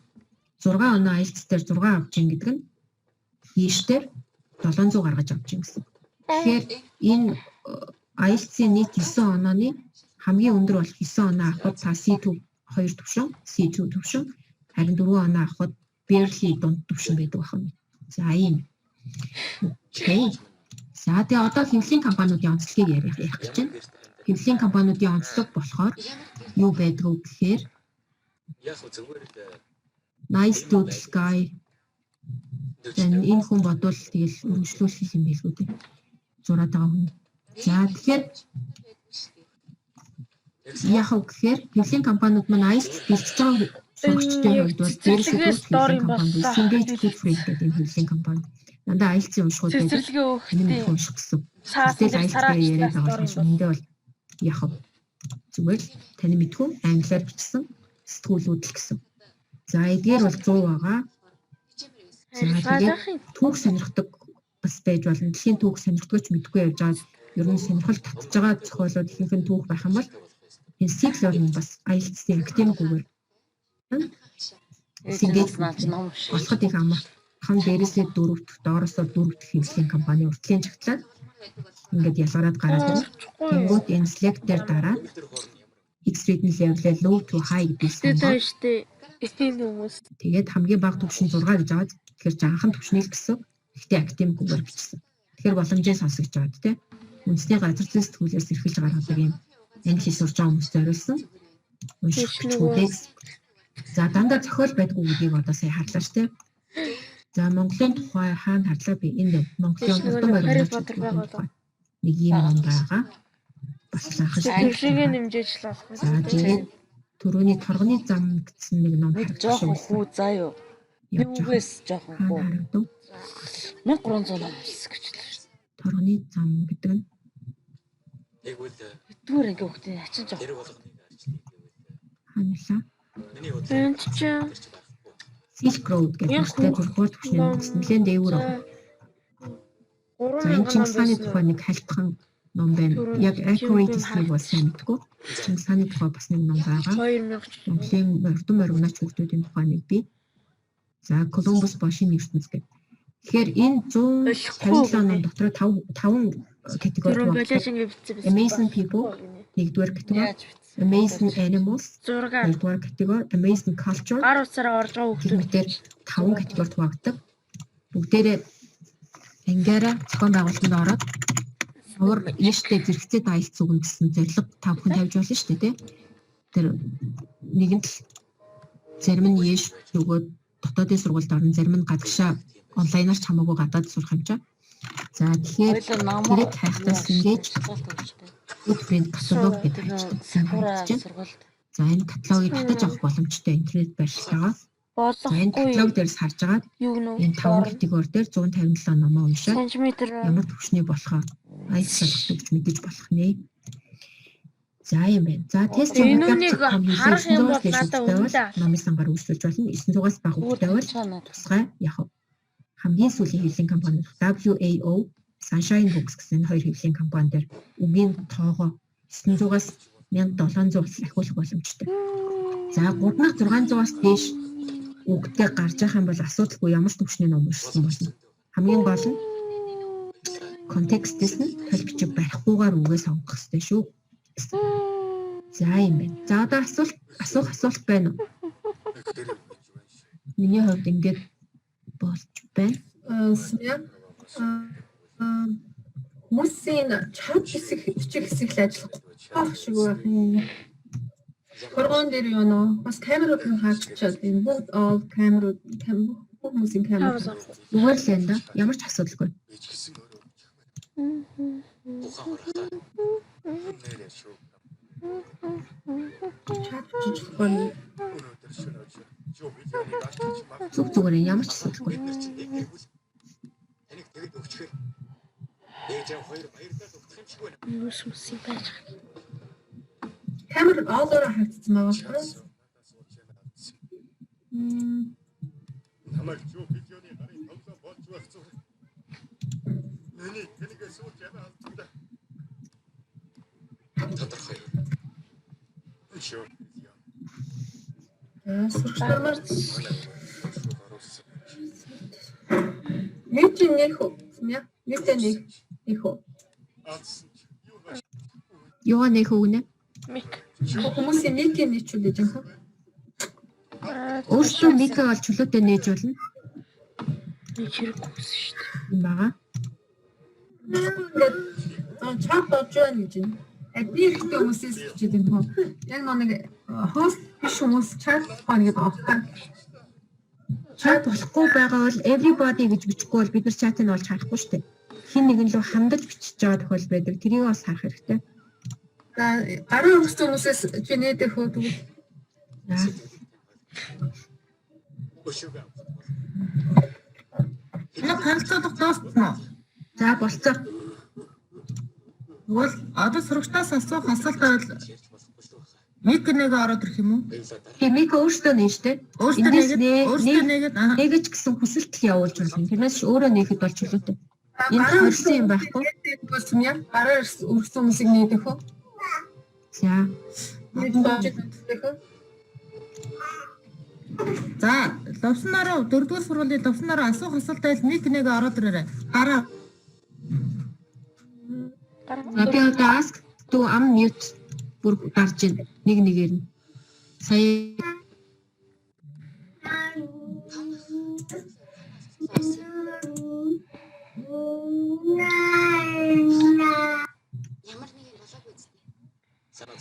6 оноо IELTS дээр 6 авч ин гэдэг нь ЕШ дээр 700 гаргаж авч ин гэсэн. Тэгэхээр энэ IELTS-ийн нийт 9 онооны хамгийн өндөр болох 9 оноо авахад та C2 2 түвшин, C2 түвшин, харин 4 оноо авахад barely дунд түвшин байдаг байна. За, ийм. Okay. За, тэгээ одоо хэвлэлийн компаниудын онцлогийг ярих гэж байна. Хэвлэлийн компаниудын онцлог болохоор юу байдаг вэ гэхээр Яг зүгээр л nice doodle guy. За, энэ хүн бодвол тэгэл өргөжлүүлэх юм байлгүй дээ. Зураад байгаа хүн. За, тэгэхээр яах вэ гэхээр хэвлэлийн компаниуд маань IELTS бэлтэж байгаа сурагчдын хувьд бол дээрээс Цэцэрлэгээ хэвлэлийн юм компани боллоо. Cengage Proofread гэдэг энэ хэвлэлийн компани. Дандаа IELTS-ийн уншихуд байдаг. Цэцэрлэгээ Энэ өөхтэй. унших гэсэн. Саас Тэгэл дээр IELTS сараач дээр яриад байгаа юм болохоор үнэндээ бол яах вэ? Зүгээр л таны мэдхүү англиар бичсэн сэтгүүлүүд л гэсэн. За, эдгээр бол 100 байгаа. За, тэгээд түүх сонирхдаг бас байж болно. Дэлхийн түүх сонирхдагч мэдгүй явж байгаа. Ер нь сонирхол татж байгаа зохиолууд ихэнх нь түүх байх юм бол энэ SEEK Learning бас IELTS-ийн академик үгээр Ээж наач ном шиг. олоход их амархан, дээрээсээ дөрөв дэх, доороосоо дөрөв дэх хэвлэлийн компани уртлын чагтлаад ингээд ялгараад гараад ирнэ. Тэнгүүт энэ select дээр дараад X-reading level low to high гэдгийг Тэ сонгоод штэ. Энэ хүмүүс. Тэгээд хамгийн бага түвшин 6 гэж байгаа. Тэгэхээр жаахан түвшнийг л гэсэн. Гэхдээ академик үгээр бичсэн. Тэгэхээр боломжийн сонсогдож байгаа, тийм. Үндэсний газар зүйн сэтгүүлээс эрхэлж гаргадаг юм Англи хэл сурж байгаа хүмүүст зориулсан унших бичгүүдээ. За, дандаа зохиол байдгүй гэдгийг одоо сая харлаа шүү дээ. За, Монголын тухай хаана харлаа би? Энэ байна. Монголын Биш, нөгөө урдан нэг Harry баримтын Potter байгаа тухай нэг ийм ном байгаа. Бас л анхаарч Төвшигээ нэмжээж л болох За, тэгээд түрүүний торгоны зам гэсэн нэг ном Нэг харагдсан. жоохон хүү заа юу. Явж байгаа. Юугээс жоохон Хаана хүү. харагдав? 1300 ном уншсан гэж л шүү. Торгоны зам гэдэг нь Тэгвэл Хэддүгээр ангийн хүүхдийн хачин жоох. тэр болгоныг арчлыг гэвэл хаана лаа? миний бодлоор Энд чинь тэр ч байхгүй. Silk Road гэдэг Яг нэртэй 6 дугаар түвшний ном гэсэн. Нэлээд дээгүүр байна. За, 3000 энэ ном Чингис хааны байсан тухай уу? нэг хальтхан ном байна. Түрүүн Яг accurate юм эснийг бол сайн мэдгүй. Чингис хааны тухай бас нэг ном байгаа. 2000 ч юм уу. Монголын урдан моригнаач хүүхдүүдийн тухай нэг бий. За, Колумбус бошийн ертөнц гэх. Тэгэхээр энэ 157 ном дотор 5 5 категори Түрүүн хуваагддаг. болож ингэ бичсэн байсан. Amazing people нэгдүгээр категори, Яаж бичсэн? Amazing animals Зураг хоёрдугаар категори, Amazing culture гар утсаараа орж байгаа гэх хүүхдүүд мэтэр 5 категорид хуваагддаг. Бүгдээрээ ангиараа зохион байгуулалтанд ороод уур ийштэй зэрэгцээ аялц үгэн гэсэн зорилго та бүхэн тавьж болно шүү дээ, тий. Тэр нэгэн л зарим нь ийш өгөөд дотоодын сургуульд орно, зарим нь гадагшаа онлайнаар ч хамаагүй гадаад сурах юм чаа. За, тэгэхээр Хоёулаа намар. тэрэг хайхтаас ингэж good friend каталог гэдэг Тэр хайчдаг. Сакура Харагдаж байна. сургуульд. За, энэ каталогийг татаж авах боломжтой интернет байршилтайгаа. За, энэ болохгүй каталог дээрс харж агаад юу нөө энэ 5 категори дээр 157 номоо уншаад сантиметр ямар түвшний болохоо аялал шалгах гэж мэдэж болох нэ. За, юм байна. За, тест Энэ үнийг харах юм бол надад үнэндээ номын сангаар үйлчлүүлж болно. 900-аас бага Зүгээр хүүхдтэй бол тавьчихаа наа. тусгай яг уу. Хамгийн сүүлийн хэвлэлийн компани WAO, Sunshine Books гэсэн энэ хоёр хэвлэлийн компани дээр үгийн тоогоо 900-аас 1700 хүртэл ахиулах боломжтой. За, 3600-аас дээш үгтэй гарч явах юм бол асуудалгүй ямар ч түвшний ном уншсан болно. Хамгийн гол нь контекстээс нь толь бичиг барихгүйгээр үгээ сонгох хэрэгтэй шүү. За, юм байна. За, одоо асуулт асуух асуулт байна уу? Миний хувьд ингээд болж байна. Смя. Хүмүүсийн чат хэсэг бичих хэсэг л ажиллахгүй байх шиг байх юм. Хоргоон дээр юу нөө бас камерууд нь хаагдчихад энэ бүгд all камерууд бүх хүмүүсийн камер. Зүгээр л байна да. Ямар ч асуудалгүй. Би ч гэсэн өөрөө ухаан харахтаа нэрээ шүү. Чат бичиж болохгүй. Өнөөдөр шөнө жоо видеоны гарч магадгүй. Зүг зүгээр ямар ч асуудалгүй. Бид нар чинь нэг гэвэл таныг тэгэд өгчхөр. Ээж аав хоёр баярлаад өгөх юм шиг байна. Юу сүмсэн байж байгаа. Камер all-оор хаагдсан байгаа байхгүй. Надаас ууч яана. Намайг жоо видеоны гарын тоглоом болж байх зүг. Миний тэнийгээс ууч яана алдсан. Тодорхой. Жоо видео. За, сурагч нар маань Оруулсан. нэг чинь нэх үү? Смя. Нэгтэй нэг нэх үү? Алдсан чи юу вэ? Юугаа нэх өгнө? Мик. Хүмүүсийн нэг нь нийчүүлж байгаа юм. Өөртөө мик бол чөлөөтэй нээж болно Нэг хэрэггүй гэсэн шүү дээ. юм байгаа. Ингээд чат болж байна гэж байна. Адны хэрэгтэй хүмүүсээс бичээд байна хөө. Яг нэг хост биш хүмүүс чат байна гэдэг байгаа байхгүй. Чат болохгүй байгаа бол everybody гэж бичихгүй бол бид нар чатыг нь олж харахгүй шүү дээ. Хин нэгэн лөө хандаж бичиж байгаа тохиол байдаг. Тэрийг бас харах хэрэгтэй. За, гарын өргөсөн хүмүүсээс чи нээдэх хөө тэгвэл За, Өшөг авах. Энэ танилцуулга дуусна уу? За, болцоо. Тэгвэл одоо сурагчдаас асуух асуулт байвал Ярьж болохгүй шүү дээ. мик нэг ороод ирэх юм уу? Баярлалаа дараа. Тэгээ мик өөртөө нээж тэ. Өөртөө Эндээс нэгэд өөртөө нэгэд аа Нэгэж гэсэн хүсэлт л явуулж болно. Тэрнээс ч өөрөө нээхэд бол чөлөөтэй. Энд хорьсон юм байхгүй. Смя. Гарын өргөсөн хүмүүсийг нээдэх хөө. За, Нээж болж үзэх хөө. За, лувсан нараа дөрөвдүгээр сургуулийн лувсан нараа асуух асуулт байвал мик нэг ороод ирээрэй. Гараа. За, би одоо ask to unmute бүр гарч ийн нэг нэгээр нь. Сая Ямар нэг юм болоогүй зү. Санаа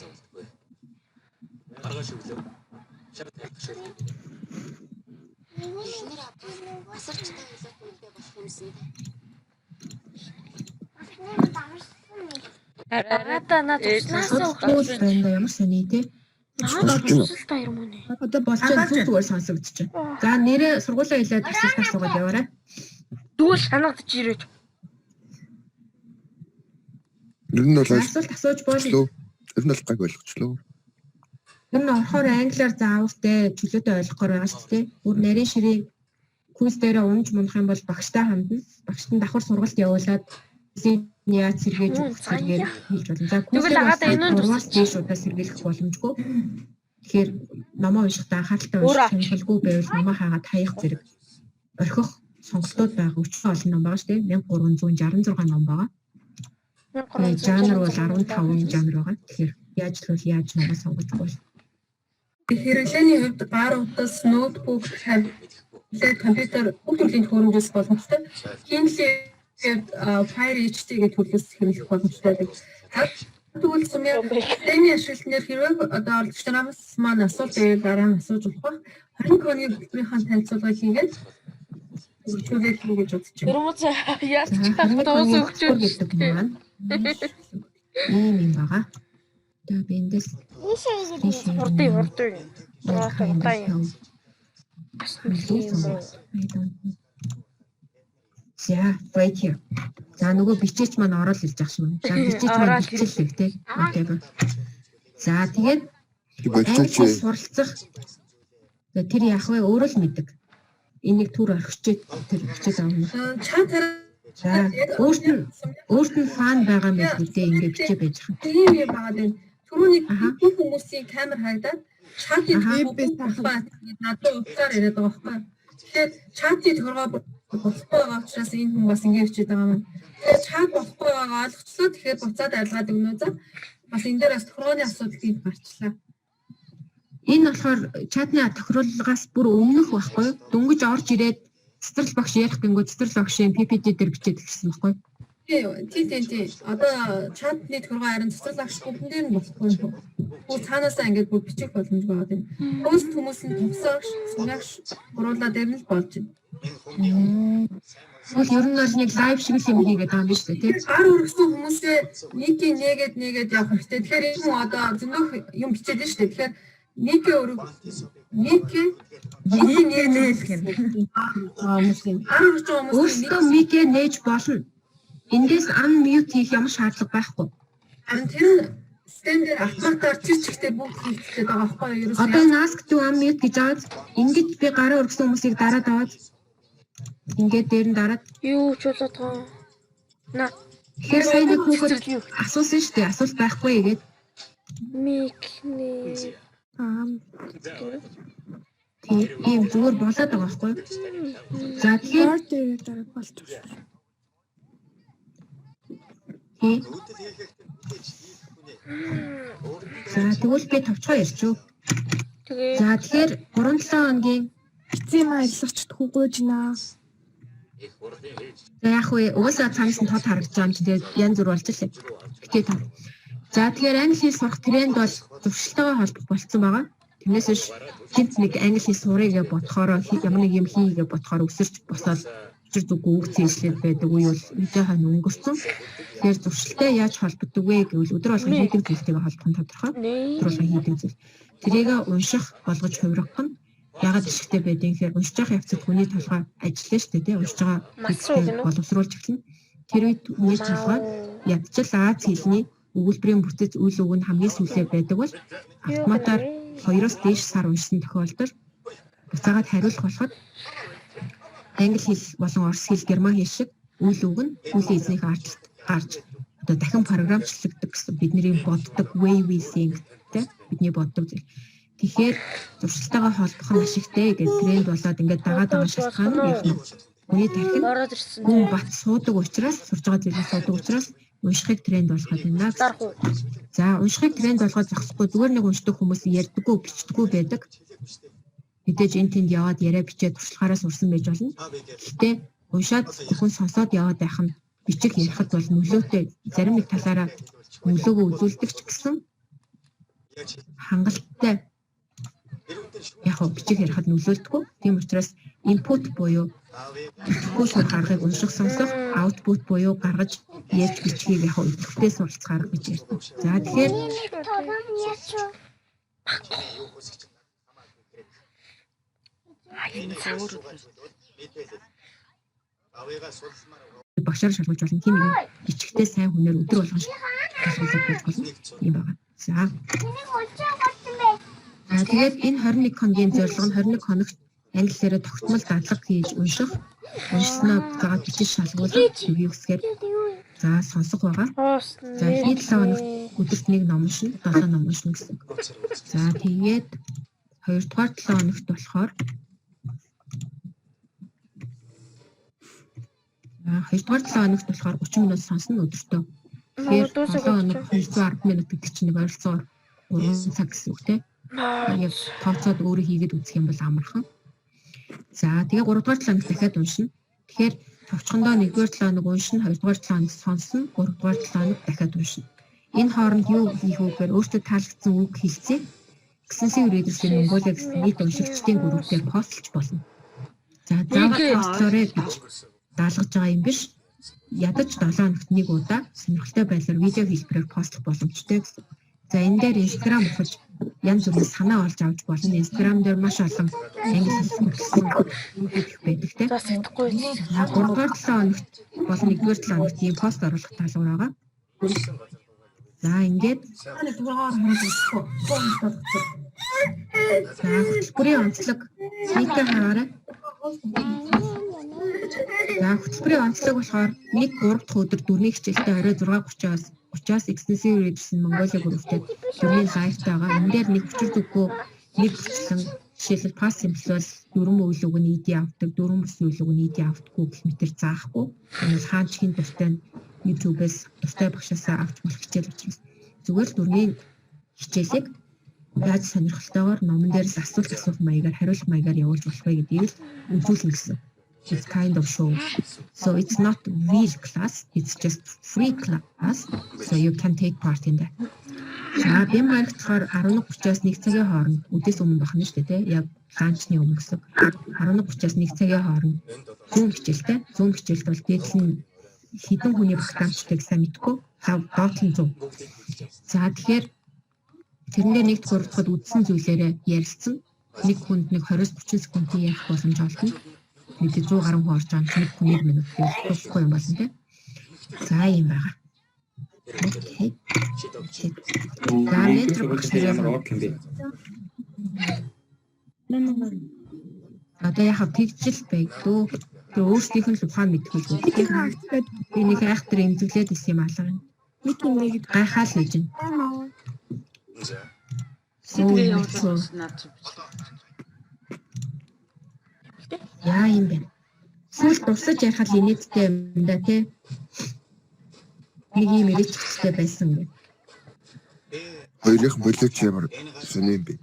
Агаада наад туслаасаа Асуудалгүй л байна да, ямар сони те. Наад тусалтай юм уу нэ? Одоо болж байгаа, зүг зүгээр сонсогдож байна. За, нэрээ сургуулаа хэлээд асуулт асуугаад яваарай. Тэгвэл санагдаж ирэж. Ер нь бол Асуулт асууж болно. ойлгочлоо. Ер нь бол гайг ойлгочлоо. Ер нь орохоор англиар заавалтай чөлөөтэй ойлгохоор байгаа шүү дээ. Бүр нарийн ширээ quiz дээрээ унж мунах юм бол багштай хандна. Багшд нь давхар сургалт явуулаад хилийн яаж сэргээж өгөх зэрэгээр хийж болно. За, quiz Тэгвэл агаадаа энэ нь дээр дээш удаа сэргийлэх боломжгүй. Тэгэхээр номоо уншихдаа анхааралтай Өөр унших, сонирхолгүй байвал номоо хаагаад хаях зэрэг орхих сонголтууд байгаа. Өчнөөн олон ном байгаа шүү дээ. 1366 ном байгаа. Тэгээ жанр бол 15 жанр байгаа. Тэгэхээр яаж л бол яаж номоо сонгож бол. Хэрэглээний хувьд гар утас, ноутбук, таблет, компьютер бүх төрлийн төхөөрөмжөөс боломжтой. Kindle-ийн хувьд Fire HD гэх төрлөөс хэрэглэх боломжтой байдаг. Тэгвэл сумын системийн ашиглалтнаар хэрвээ одоо оролцогч нараас маань асуулт байвал дараа нь асууж болох байх. 21 хоногийн хөтөлбөрийнхаа танилцуулгыг хийгээд үргэлжлүүлээд хий гэж бодож байна. Өрмөц яаж За, ч дуус 21 хоногийн өгч хөтөлбөр гэдэг маань ийм юм байгаа. Одоо би эндээс Хурдан хурдан. Удаан юм. Юм уу? I don't know. За, right here. За, нөгөө бичээч маань ороод ирж ах шиг байна. За, бичээч маань Ороод бичээлэг те. Whatever. За, тэгээд Би англи болчихооч. хэл суралцах. За, тэр яах вэ? Өөрөө л мэддэг. Энийг түр орхичээд тэр бичээд авна. Чат За, өөрт нь фан байгаа юм байна үү, ингэ бичээ байж байгаа. ийм юм байгаа даа. Түрүүний бүх хүмүүсийн камер харагдаад чатын надад утсаар яриад байгаа байхгүй. Тэгэхээр чатын тохиргоо болохгүй байгаа учраас энэ хүн бас ингэ бичээд байгаа юм. Тэгэхээр чат болохгүй байгаа ойлгочлоо. Тэгэхээр буцаад арилгаад өгнө үү за. Бас энэ дээр бас тохиргооны асуудал гэж гарчлаа. Энэ болохоор чатны тохируулгаас бүр өмнөх байхгүй юу? Дөнгөж орж ирээд цэцэрлэг багш ярих гингүү цэцэрлэг багшийн PPT дээр бичээд эхэлсэн байхгүй юу? Тий. Одоо чатны тохиргоо харин цэцэрлэг багш бүхэн дээр нь болохгүй юм. Бүр цаанаасаа ингээд бүр бичих боломжгүй байгаа юм. Хүмүүс хүмүүс нь тусаагш, сумьягш гуруулаа дээр нь л болж байна. Тэгвэл ер нь бол нэг live шиг л юм хийгээд байгаа юм биш үү, тий? Гар өргөсөн хүмүүсээ нэг нээгээд нээгээд явах хэрэгтэй. Тэгэхээр энэ хүн одоо зөндөх юм бичээд байна шүү дээ. Тэгэхээр нэг өрг нэг Нэг нээх юм. хүмүүсийн гар өргөж байгаа хүмүүсийн Өөрсдөө mic ээ нээж болно. Эндээс unmute хийх ямар шаардлага байхгүй. Харин тэр нь систем дээр автоматар тэр чигтээ бүгд хийгдээд байгаа байхгүй юу? Ерөөсөө Одоо энэ ask to unmute гэж аваад ингэж би гараа өргөсөн хүмүүсийг дараад аваад ингээд дээр нь дараад Юу ч болоод байгаа. На тэгэхээр сая нэг хүүхэд цэцэрлэг юу? асуусан шүү дээ. Асуулт байхгүй гээд Mic нэ. тий, ийм зүгээр болоод байгаа байхгүй юу? За, тэгэхээр тий. За, тэгвэл би товчгоо ярьчих. Тэгээ За, тэгэхээр 3-7 хоногийн Эцсийн маа арилгачдгүй гуйж наа. За, яах вэ? Угаасаа цаанаас нь тод харагдаж байгаа юм чи тэгээд янз бүр болж лээ. Гэтэ та. За, тэгэхээр англи хэл сурах тренд бол зуршилтайгаа холбох болцсон байгаа. Тэрнээс биш гинт нэг англи хэл сурыг гэж бодохороо ямар нэг юм хий гэж бодохоор өсөрч босоод учир зүггүй үг цээжлээд байдаг үе бол мэдээ хойно өнгөрцөн. Тэгэхээр зуршилтай яаж холбогддог вэ гэвэл өдөр болгон хийдэг зүйлтэйгээ холбох нь тодорхой. Өдөр болгон хийдэг зүйл. Тэрийг унших болгож хувиргах нь ягаад ашигтай байдгийг гэхээр уншиж байгаа явцад хүний толгой ажиллана шүү дээ, тий, уншиж байгаа Мацуу зүйлтэй гэнэ үү? боловсруулж эхэлнэ. Тэр үед хүний толгой ядчил Аз хэлний өгүүлбэрийн бүтэц үйл үг нь хамгийн сүүлээ байдаг бол автоматар 2-оос дээш сар уншсан тохиолдолд буцаагаад хариулах болоход англи хэл болон орос хэл, герман хэл шиг үйл үг нь хүлийн эзнийхээ ардталт гарч одоо дахин програмчлагддаг гэсэн бидний боддог way we think, тэ, бидний боддог зүйл. Тэгэхээр зуршилтайгаа холбох нь ашигтай гэж тренд болоод ингээд дагаад байгаа шалтгаан нь яг нь хүний тархинд Ороод ирсэн. гүн бат суудаг учраас, сурж байгаа зүйлийг суудаг учраас уншихыг тренд болгоод байна гэсэн. Дарах уу? За, уншихыг тренд болгоод зогсохгүй, зүгээр нэг уншдаг хүмүүс ярьдаггүй, бичдэггүй байдаг. Мэдээж энэ тэнд яваад яриа бичээд туршлагаараа сурсан байж болно. Гэхдээ уншаад зөвхөн сонсоод яваад байх нь бичих ярихад бол нөлөөтэй, зарим нэг талаараа нөлөөгөө үзүүлдэг ч гэсэн хангалттай яг хөө бичих ярихад нөлөөлдөггүй. Тийм учраас Input буюу идэвхгүй сурах аргыг унших, сонсох, output буюу гаргаж ярьж бичихийг яг идэвхтэй суралцах арга гэж ярьдаг. За, тэгэхээр багшаар шалгуулж болно. Тийм нэг бичгтээ сайн хүнээр өдөр болгон шалгуулдаг байж болно. Тийм байгаа. За. За, тэгээд энэ 21 хоногийн зорилго нь 21 хоногт англи хэлээрээ тогтмол дадлага хийж унших, уншсанаа буцаагаад бичиж шалгуулах, review хэсгээр за сонсох байгаа. За, эхний 7 хоногт өдөрт нэг ном уншина, 7 ном уншина гэсэн. За, тэгээд хоёрдугаар 7 хоногт болохоор, за, хоёрдугаар 7 хоногт болохоор 30 минут сонсно өдөртөө. Тэгэхээр 7 хоног 210 минут гэдэг чинь нэг ойролцоогоор 3 цаг гэсэн үг, тийм. Яг тооцоод өөрөө хийгээд үзэх юм бол амархан. За, тэгээ 3 дугаар 7 хоног дахиад уншина. Тэгэхээр товчхондоо 1 дугаар 7 хоног уншина, 2 дугаар 7 хоног сонсно, 3 дугаар 7 хоног дахиад уншина. Энэ хооронд юу хийх вэ гэхээр өөртөө таалагдсан үг хэлцээ. Extensive Readers in Mongolia гэсэн нийт уншигчдын группээр постлж болно. За, заавал постлоорой гэж даалгаж байгаа юм биш. Ядаж 7 хоногт нэг удаа сонирхолтой байдлаар видео хэлбэрээр постлох боломжтой гэсэн. За, энэ дээр Instagram ухаж янз бүрийн санаа олж авч болно. Instagram дээр маш олон англи хэл хөтлсөн их байдаг, те. За, сэтгэхгүй. За, 3 дугаар 7 хоногт болон 1 дугаар 7 хоногт ийм пост оруулах даалгавар байгаа. За, ингээд Нэг дугаар харуулж өгөхгүй. За, хөтөлбөрийн онцлог нийтээ хараарай. За, хөтөлбөрийн онцлог болохоор 1 3 дахь өдөр дөрмийн хичээлтэй орой 6:30-аас Extensive Readers in Mongolia групптэй дөрмийн live тай байгаа. Энэ дээр нэг хүчир зүггүй нэг хүчлэн, жишээлбэл, past simple бол дөрвөн үйл үг нь ed авдаг, дөрвөн бүсийн үйл үг нь ed авдаггүй гэх мэтэр заахгүй. Энэ бол хаан ч хин дуртай нь YouTube-ээс дуртай багшаасаа авч болох хичээл учраас зүгээр л дөрмийн хичээлийг яаж сонирхолтойгоор номон дээрс асуулт асуух маягаар, хариулах маягаар явуулж болох вэ гэдгийг л үзүүлнэ гэсэн. It's kind of show. So it's not real class, it's just free class. So you can take part in that. За, бям гарагт болохоор 11:30-аас 1 цагийн хооронд, үдээс өмнө бахна шүү дээ, тий. Яг lunch ны өмнө гэсэн. 11:30-аас 1 цагийн хооронд Zoom хичээлтэй. Zoom хичээлд бол дээдл нь хэдэн хүний багтаамжтайг сайн мэдэхгүй. Доод нь 100. За, тэгэхээр тэрэн дээр нэгд 3 дахьд үздсэн зүйлээрээ ярилцсан. Нэг хүнд нэг 20-30 секундын ярих боломж олдоно. Мэдээ 100 гаруй хүн орж байгаа юм чи нэг хүн 1 минут гэвэл юм болно, тий. За, ийм байгаа. Okay. За, ментор багш ямар урд юм бэ? Одоо яхав тэгжил байдгүй. Тэр өөрсдийнх нь л ухаан мэдгүй л үү. Би нэг айхтар эмзэглээд исэн юм алга. Нэг юм нэг Гайхаал гэж байна. Сэтгэлээ явуулах наад чи. Яа юм бэ? Сүүл дурсаж ярих л инээдтэй юм да, тий. Нэг юм ирээчтэй байсан гэх. Хоёрын болооч ямар сони юм бэ?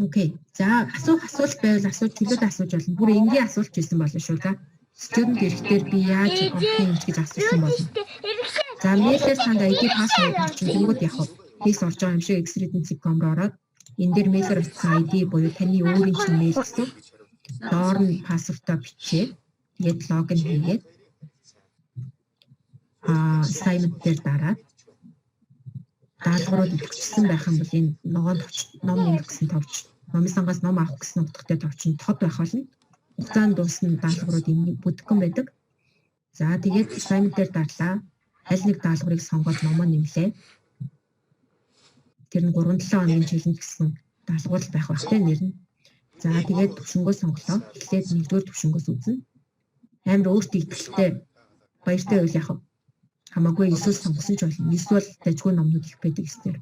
Okay. За, асуух асуулт байвал асууж, чөлөөт асууж болно. Бүр энгийн асуулт байсан болно шүү да. Student ирэхдээ би яаж орох юм гэж асуусан болно. За, мэйлээр танд ID password чинь тэнгууд явах уу? Кейс орж байгаа юм шиг xreading.com руу ороод энэ дээр мэйлээр очсон ID буюу таны өөрийн чинь мэйл гэсэн. Доор нь password оо бичээд тэгээд логин хийгээд assignment дээр дараад даалгаврууд идэвхжсэн байх юм бол энэ ногоон товч ном нэмэх гэсэн товч, номын сангаас ном авах гэсэн утгатай товч нь тод байх болно. Хугацаанд дуусна даалгаврууд энэ бүдгэн байдаг. За, тэгээд assignment дээр дарлаа. Аль нэг даалгаврыг сонгоод номоо нэмлээ. Тэр нь 3-7 хоногийн challenge гэсэн даалгавар байх бах те нэр нь. За, тэгээд төвшөнгөө сонголоо. Эхлээд нэгдүгээр төвшөнгөөс үзнэ. Амар өөртөө итгэлтэй, баяртай байвал яах вэ? Хамаагүй 9-өөс сонгосон ч болно. 9 бол дажгүй номнууд их байдаг эсээр.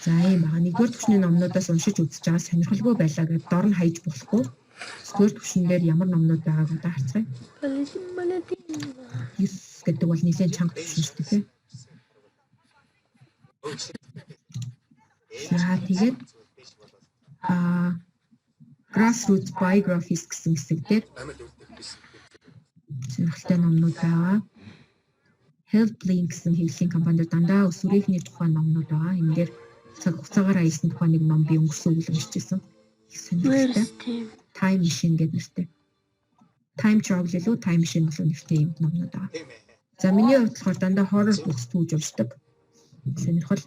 За, ийм байгаа. Нэгдүгээр түвшний номнуудаас уншиж үзэж байгаа, сонирхолгүй байлаа гэдээ дор нь хаяж болохгүй. Есдүгээр түвшин дээр ямар номнууд байгааг одоо харцгаая. 9 гэдэг бол нэлээд чанга түвшин шүү дээ. За, тэгээд Grassroots Biographies гэсэн хэсэг дээр сонирхолтой номнууд байгаа. HelpLink гэсэн хэвлэлийн компани дээр дандаа өсвөрийнхний тухай номнууд байгаа. Энэ дээр Цаг хугацаагаар аялсан тухай нэг ном би өнгөрсөн үйл уншиж байсан. Их сонирхолтой. Time Machine гэдэг нэртэй. Time Travel илүү, Time Machine илүү нэртэй юм номнууд байгаа. За, миний хувьд болохоор дандаа horror books түүж уншдаг. Сонирхол.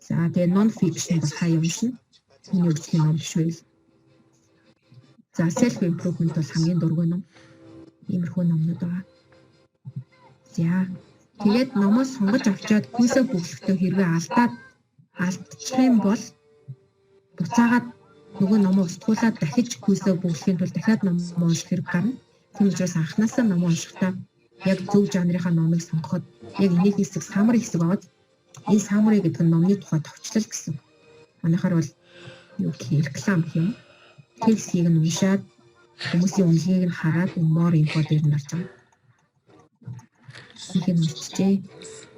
За, тэгээ non fiction бас хаяа уншина. Миний үзлийн ном биш байл. За, self improvement бол хамгийн дургүй ном. Иймэрхүү номнууд байгаа. За, тэгээд номоо сонгож авчаад quiz ээ бөглөхдөө хэрвээ алдаад алдчих юм бол буцаагаад нөгөө номоо устгуулаад дахиж quiz ээ бөглөхийн тулд дахиад ном унших хэрэг гарна. Тийм учраас анханасаа номоо уншихдаа яг зөв жанрынхаа номыг сонгоход яг энэний хэсэг, summary хэсэг байгаа. Энэ summary гэдэг нь номны тухай товчлол гэсэн. Манайхаар бол юу гэх юм, реклам гэх юм. Тэр хэсгийг нь уншаад, хүмүүсийн үнэлгээг нь хараад more info дээр нь орж байгаа. Их нь уншчихээ.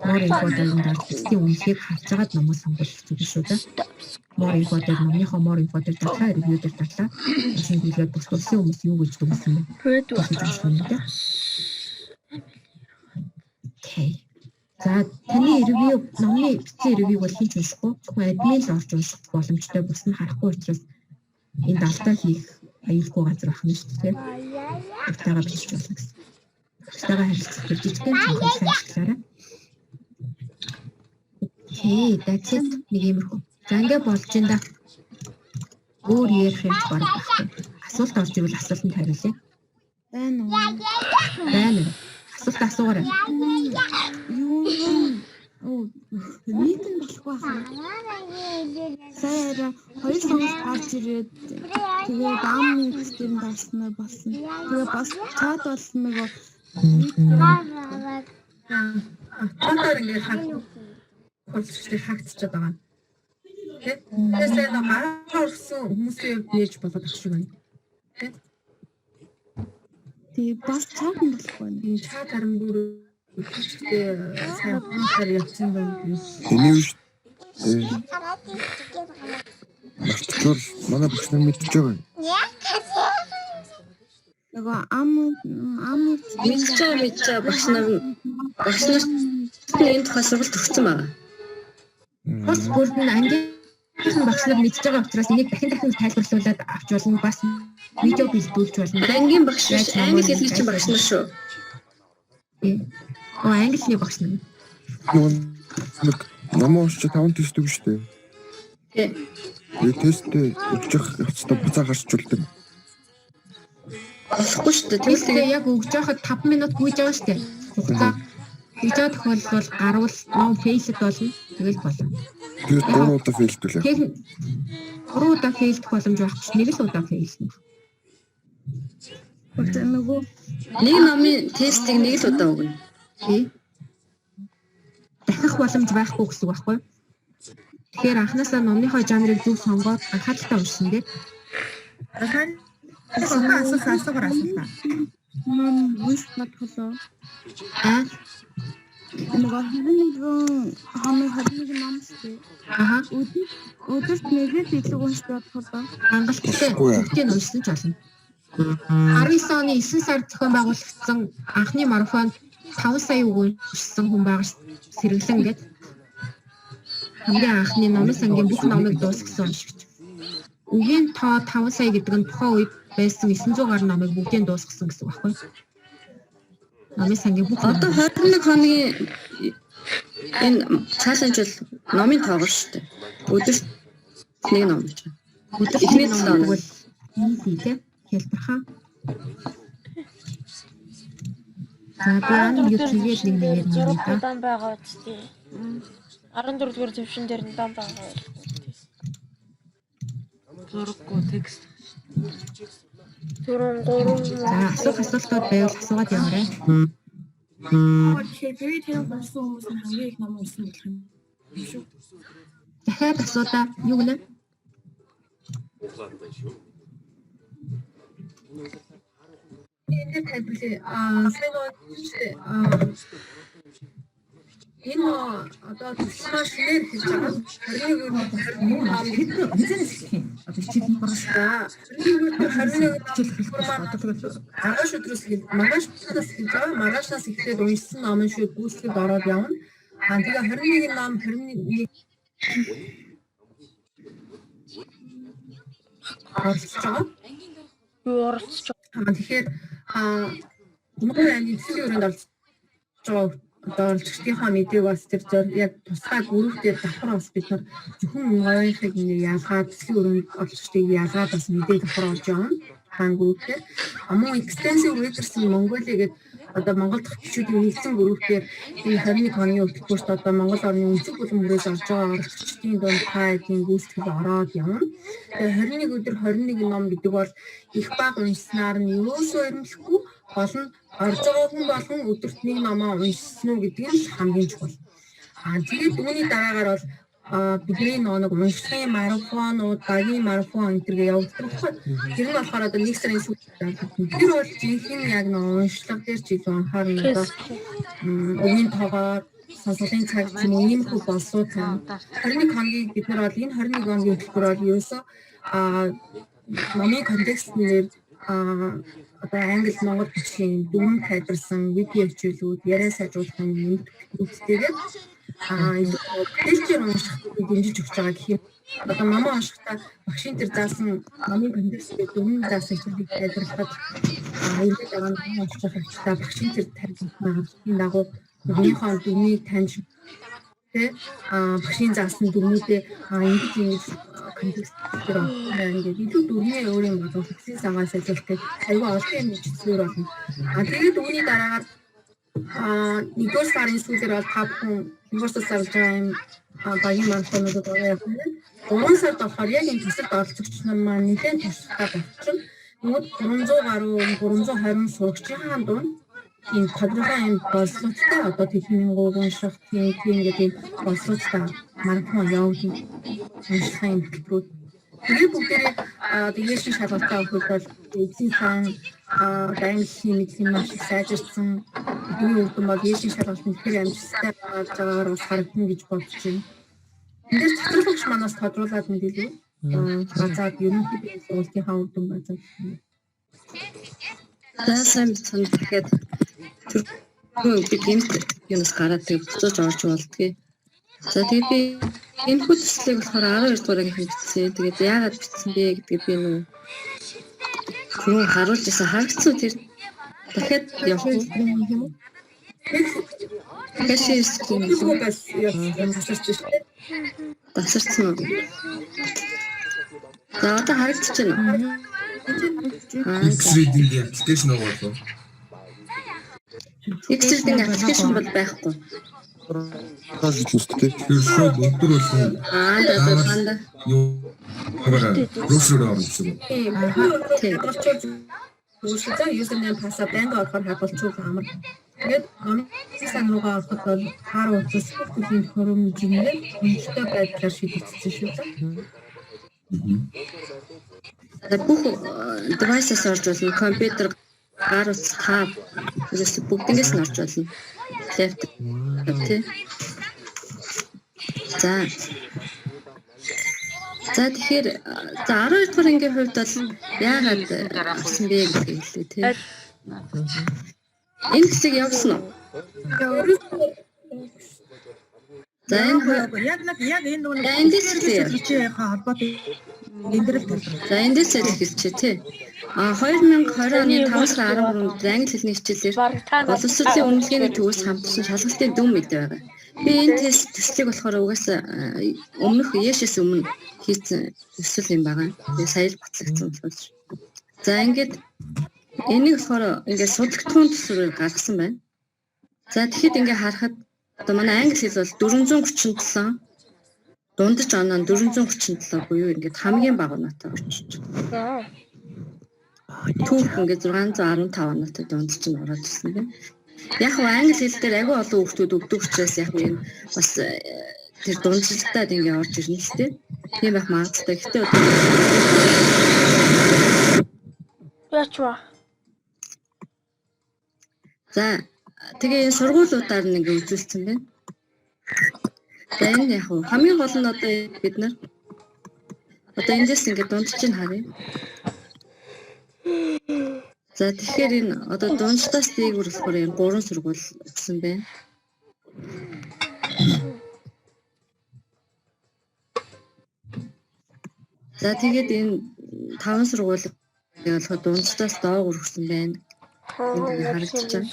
More info дээр нь орж бусдын үнэлгээг харж агаад номоо сонгох зүг шүү дээ. More info дээр, номныхоо more info дээр дарлаа, review дээр дарлаа. Усын хэлгээд бус улсын хүмүүс юу гэж дүгнсэн бэ? Гэж унших юм дээ. Okay. За, таны review, номны бичсэн review бол хэн ч уншихгүй. Зөвхөн админ л орж унших боломжтой, бус нь харахгүй учраас энд алдаа хийх аюулгүй газар байх нь шүү дээ. Багтайгаа бичиж болно гэсэн. Багтайгаа харилцах тэр жижигхэн цонхыг сайн ашиглаарай. Okay, that's it. Нэг иймэрхүү. За, ингээ болж ин да. Өөр ярих юм баг байхгүй. Асуулт орж ирвэл асуултанд хариулъя. Байна уу? Байна уу? Асуулт асуугаарай. Юу Оо, нийт нь болохгүй хаа. Сая арай хоёр сонголт гарч ирээд, тэгээд ам дээр нь дарснаар болсон. Тэгээ бас чат бол нөгөө Чатаар ингээд хак хөлсөжлийг хаагдчихад байгаа юм. Тэ? Тэгээ сайн нэг гараа орсон хүмүүсийн хувьд нээж болоод ах шиг байна. Тэ? Тэгээ бас чат нь болохгүй байна. Энэ чат харин бүр хийхдээ сайн ухаанаар явсан байна. Хэний биш. Мартчвал манай багш нар мэдчихэж байгаа юм. Нөгөө ам ам Мэдж байгаа, мэдж байгаа, багш нар энэ тухай сургалт өгсөн байгаа. Тус бүрд нь ангийнхан багш нар мэдж байгаа учраас энийг дахин дахин тайлбарлуулад авч болно. Бас видео бэлдүүлж болно. Ангийн багш биш, англи хэлний чинь багш нар шүү. Оо, англиний багш нар. Нөгөө нэг номоо уншиж 5 тест өгнө шүү дээ. Тий. Тэгээ тестээ өгчих явцдаа буцаа гарч үлдэг. Болохгүй шүү дээ. Тэгвэл Тестээ яг өгж байхад 5 минут гүйж байгаа шүү дээ. Хугацаа. Тэгж байгаа тохиолдолд бол гарвал ном failed болно. Тэгэл болно. Тэгээд 3 удаа fail дүүлээ. Тэгэхээр 3 удаа fail дэх боломж байхгүй ш. Нэг л удаа fail нэ. Нөгөө нэг номын тестийг нэг л удаа өгнө. Тий. Дахих боломж байхгүй гэсэн үг байхгүй юу? Тэгэхээр анханасаа номныхоо жанрыг зөв сонгоод анхааралтай уншсан дээр Тань асуусан асуугаар асуулаа. Ном унш бодголоо. Аа. Нөгөө 21 хоног 21 ном шүү дээ. Аха. Өдөрт нэгээс илүү унш бодголоо. Хангалттай Болохгүй. бүгдийг нь уншсан ч болно. 19 оны 9 сард зохион байгуулагдсан анхны марафонд 5 сая үг уншсан хүн байгаа сэргэлэн гээд хамгийн анхны номын сангийн бүх номыг дуусгасан уншигч. Үгийн тоо 5 сая гэдэг нь тухайн үед байсан 900 гаруй номыг бүгдийг дуусгасан гэсэн үг байхгүй юу? Номын сангийн бүх Одоо номыг. 21 хоногийн энэ challenge бол номын тоогоор шүү дээ. Өдөрт нэг ном гэж. Өдөрт Эхний нэг ном 7 хоног. гэдэг бол easy те, хялбархан. За, би unmute хийгээд нэг нэгээр зураг нэмээ да. дан байгаа үстэй. 14 дугаар төвшин дээр нь дан байгаа. Зураггүй текст. Түрүүн 3 За, асуух асуултууд байвал асуугаад яваарай. Тэгэхээр period 10 уншсан хүмүүс нь хамгийн их ном уншсан болох юм шүү. Дахиад асуудаа, юу гэнэ? Энэ дээр тайлбарлая. Аа, сайн нөгөө энэ одоо төсөл шинээр хийж байгаа. 21 ном Хэд хизэнээс эхлэх юм? Одоо хичээл нь За, 21 хичээл эхлэх болсон. Одоо тэгэл маргааш өдрөөс эхэл маргаашнаас эхэлж байгаа. Маргаашнаас эхлээд уншсан ном нь шүү гүйцэтгэлд ороод явна. Аа, тэгээ 21 ном 21 оролцож байгаа. Юу оролцож Тэгэхээр Монгол аймгийн төслийн өрөөнд оролцож байгаа одоо оролцогчдынхаа мэдээг бас тэр зөр яг тусгай групп дээр давхар бас бид нар зөвхөн Монголынхыг ингээ ялгаад, төслийн өрөөнд оролцогчдыг ялгаад бас мэдээ давхар олж явна. Хаан групп дээр. Мөн Extensive Readers in Mongolia гэдэг одоо Монгол дахь бичүүдийн нэгдсэн групп дээр энэ 21 оны хөтөлбөрт одоо Монгол орны өнцөг булан бүрээс орж байгаа оролцогчдын дунд та хэдийн гүйцэтгэл ороод явна. Тэгээ 21 өдөр 21 ном гэдэг бол их бага уншсанаар нь ерөөсөө эрмэлэхгүй, гол нь орж байгаа хүн болгон өдөрт нэг номоо уншсан уу гэдэг нь хамгийн чухал. Тэгээд үүний дараагаар бол бидний нэг уншлагын марафонууд, багийн марафон энэ төргээ явагддаг байхгүй. Тэр нь болохоор одоо нэг сарын сүүлд явагддаг. Тэр бол жинхэнэ яг нэг уншлага дээр ч илүү анхаарна, одоо үгийн тоогоор, сонсголын цаг ч юм уу, иймэрхүү болсууд тань. 21 хоногийг бид нар бол энэ 21 хоногийн хөтөлбөр бол ерөөсөө номын контекст нэр одоо англи монгол бичгийн дүрэм тайлбарсан видео хичээлүүд, яриа сайжруулах юм нэмэгдтэйгээр илүү бүтээлчээр унших дэмжиж өгч байгаа гэх юм. Одоо номоо уншихдаа багшийн тэр заасан номын контекстээр дүрэм заасан хичээлийг тайлбарлахад иргэд байгаа номоо унших хэрэгчтэй багшийн тэр тайлбарласан дагуу номынхоо дүрмийг таньж тэ багшийн заасан дүрмүүдээ ингэж ингэж контекст дээр ингээд илүү дүрмээ өөрийн болон фиксийн сангаа сайжруулах гэх аюу олон юм бичсээр болно. Тэгээд үүний дараагаар нэгдүгээр сарын сүүлээр бол та бүхэн нэгдүгээр сар сарж байгаа юм багийн марафонуудад ороо явах нь. 3 сард болохоор яг энэ төсөлд оролцогч нар маань нэлээд туршлагатай болчихно. Тэгвэл 300 гаруй 320 сурагчийн дунд ийм тодорхой юм боловсруучтай одоо тэдний унших тийм тийм гэдэг боловсруучтай марафон явуулна. Уншихын хөтөлбөрүүд. Тэгээ бүгдээрээ одоо ээшийн шалгалтаа өгөхөд бол эзэн сан английн мэдлэг маш их сайжирсан. Бидний үр дүн бол ээшийн шалгалт нь тэгэхээр амжилттай болж байгаагаар бас харагдана гэж бодож байна. Эндээс цэцэрлэгч манаас тодруулаад мэдээлээ. Базаад ерөнхийдөө сургалтынхаа үр дүн базаад. За, сайн бацхан, дахиад түрүүн би гэмт юунаас гараад тэг буцаж орж болдгийг. За, тэгээд би энэ хүү төслийг болохоор 12 дугаар анги бичсэн. Тэгээд яагаад бичсэн бэ гэдгийг би нүү түрүүн харуулж ирсэн. Харагдсан тэр дахиад явах уу? Дахиад share screen бас тасарч шүү дээ. Тасарсан уу? За, одоо харагдчих байна уу? X-reading application болов. X-reading application бол байхгүй. Тааж шүү дээ. Тэр шууд өдөр болгон Аа, за, ханда. юу браузер орно гэсэн үг. Тийм. Хадгалчул зүгээр за username password байнга орохоор хадгалчул амар. Тэгээд номын сан руугаа ороход бол хаар утас бүх төрлийн төхөөрөмжнээр хүндрэлтэй байдлаар шийдэгдсэн шүү дээ. За, бүх device-аас орж болно. Компьютер, гар утас, tab ерөөсө бүгднгээс нь орж болно. Laptop тий. За. За, тэгэхээр за 12 дугаар ангийн хувьд бол яагаад авсан бэ гэдгийг хэллээ тий. Энэ хэсэг явсан уу? За, энэ Яг нэг яг энэ нөгөө За, эндээс хэлье. холбоотой энэ дэр л тайлбар. За, эндээс л хэлчихье тий. А 2020 оны 5 сарын 13-нд англи хэлний хичээлээр боловсролын үнэлгээний төвөөс хамтсан шалгалтын дүн мэдээ байгаа. Би энэ тест төслийг болохоор угаасаа өмнөх ЕШ-ээс өмнө хийсэн төсөл юм байгаа. Тэгээ сая л батлагдсан болохоор. За, ингээд энийг болохоор ингээд судлагдахуун төсвөрөөр гаргасан байна. За, тэгэхэд ингээд харахад одоо манай англи хэл бол 437, дундаж оноо нь 437 буюу ингээд хамгийн бага оноотой очиж. Түүх ингээд 615 оноотой дундаж нь ороод ирсэн тийм. Яг нь англи хэл дээр агүй олон хүүхдүүд өгдөг учраас яг энэ бас тэр дунджилтаад ингээ орж ирнэ л тийм. Тийм байх магадлалтай. Гэтэ одоо Яач ба? За, тэгээ энэ сургуулиудаар нь ингээ үзүүлсэн байна. За, энэ яг нь хамгийн гол нь одоо бид нар одоо эндээс ингээ дундаж нь харъя. За, тэгэхээр энэ одоо дунджтаас дээгүүр болохоор энэ гурван сургууль өгсөн байна. За, тэгээд энэ 5 сургууль болохоор дунджаас доогуур хүрсэн байна. Энд ингээ харагдаж байна.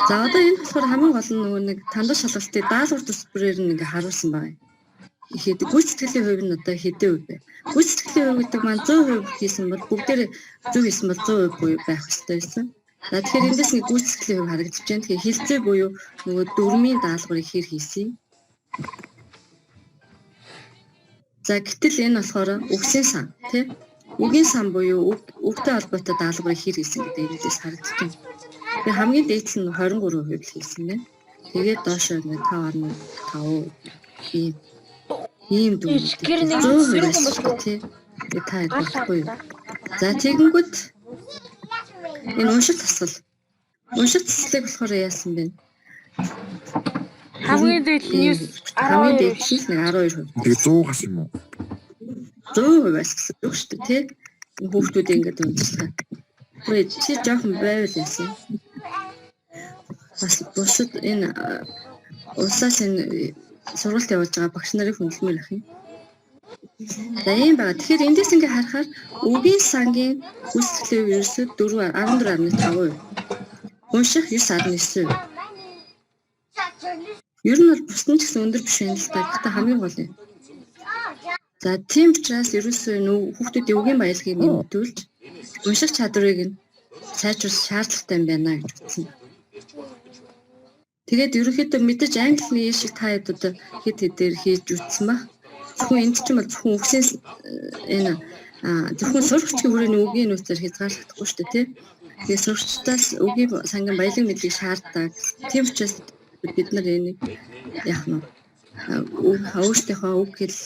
За одоо энэ болохоор хамгийн гол нь нөгөө нэг тандал шалгалтыг даалгавар төсбөрөөр нь ингээ харуулсан байгаа юм. Ихэд гүйцэтгэлийн хувь нь одоо хэдэн хувь вэ? Гүйцэтгэлийн хувь гэдэг маань 100% хийсэн бол бүгдээр зөв хийсэн бол 100% буюу байх ёстой байсан. За тэгэхээр эндээс нэг гүйцэтгэлийн хувь харагдаж байна. Тэгэхээр хилцээ буюу нөгөө дөрмийн даалгаврыг хэр хийсэн. За гэтэл энэ болохоор үгсийн сан тий? Үгийн сан буюу үгтэй холбоотой даалгаврыг хэр хийсэн гэдэг эндээс харагдаж байна. Тэгээ хамгийн дээд нь 23% л хийсэн байна. Тэгээд доошоо нэг 5.5 ийм дүн. Тэр нэг 100% тий. Та хэд болохгүй юу? За тэгэнгүүт энэ унших тасгал. Унших тасгалыг болохоор яасан бэ? Хамгийн дээд нь 9 хамгийн дээд нь нэг 12%. Тэгээ 100-аас юм уу? 100% бас гэсэн үг шүү дээ, тий? Хүүхдүүд ингээд уншлаа. Үгүй чи жоохон байвал яасан. Бас бусад энэ улсаас энэ сургалт явуулж байгаа багш нарыг хүндлэмээр ах юм. За ийм байгаа. Тэгэхээр эндээс ингээ харахаар үгийн сангийн гүйцэтгэлийн хувь ерөөсөө 4 14.5%. Унших 9.9%. Ер нь бол бусд нь ч гэсэн өндөр биш юм л та. Гэхдээ хамгийн гол юм. За тийм учраас ерөөсөө нүү хүүхдүүдийн үгийн баялагийг нэмэгдүүлж унших чадварыг нь сайжруулах шаардлагатай юм байна гэж үзсэн. Тэгээд ерөнхийдөө мэдээж англи хэлний шиг та хэд одоо хэд хэдээр хийж үтсэн ба. Зөвхөн энд чинь бол зөвхөн үгсийн энэ зөвхөн сурагчийн хүрээний үгийн нөөцөөр хязгаарлахдаггүй шүү дээ, тий. Тэгээд сурагчдаас үгийн сангийн баялаг мэдлэг шаарддаг. Тийм учраас бид нар энийг яах нь өөрсдийнхөө үг хэл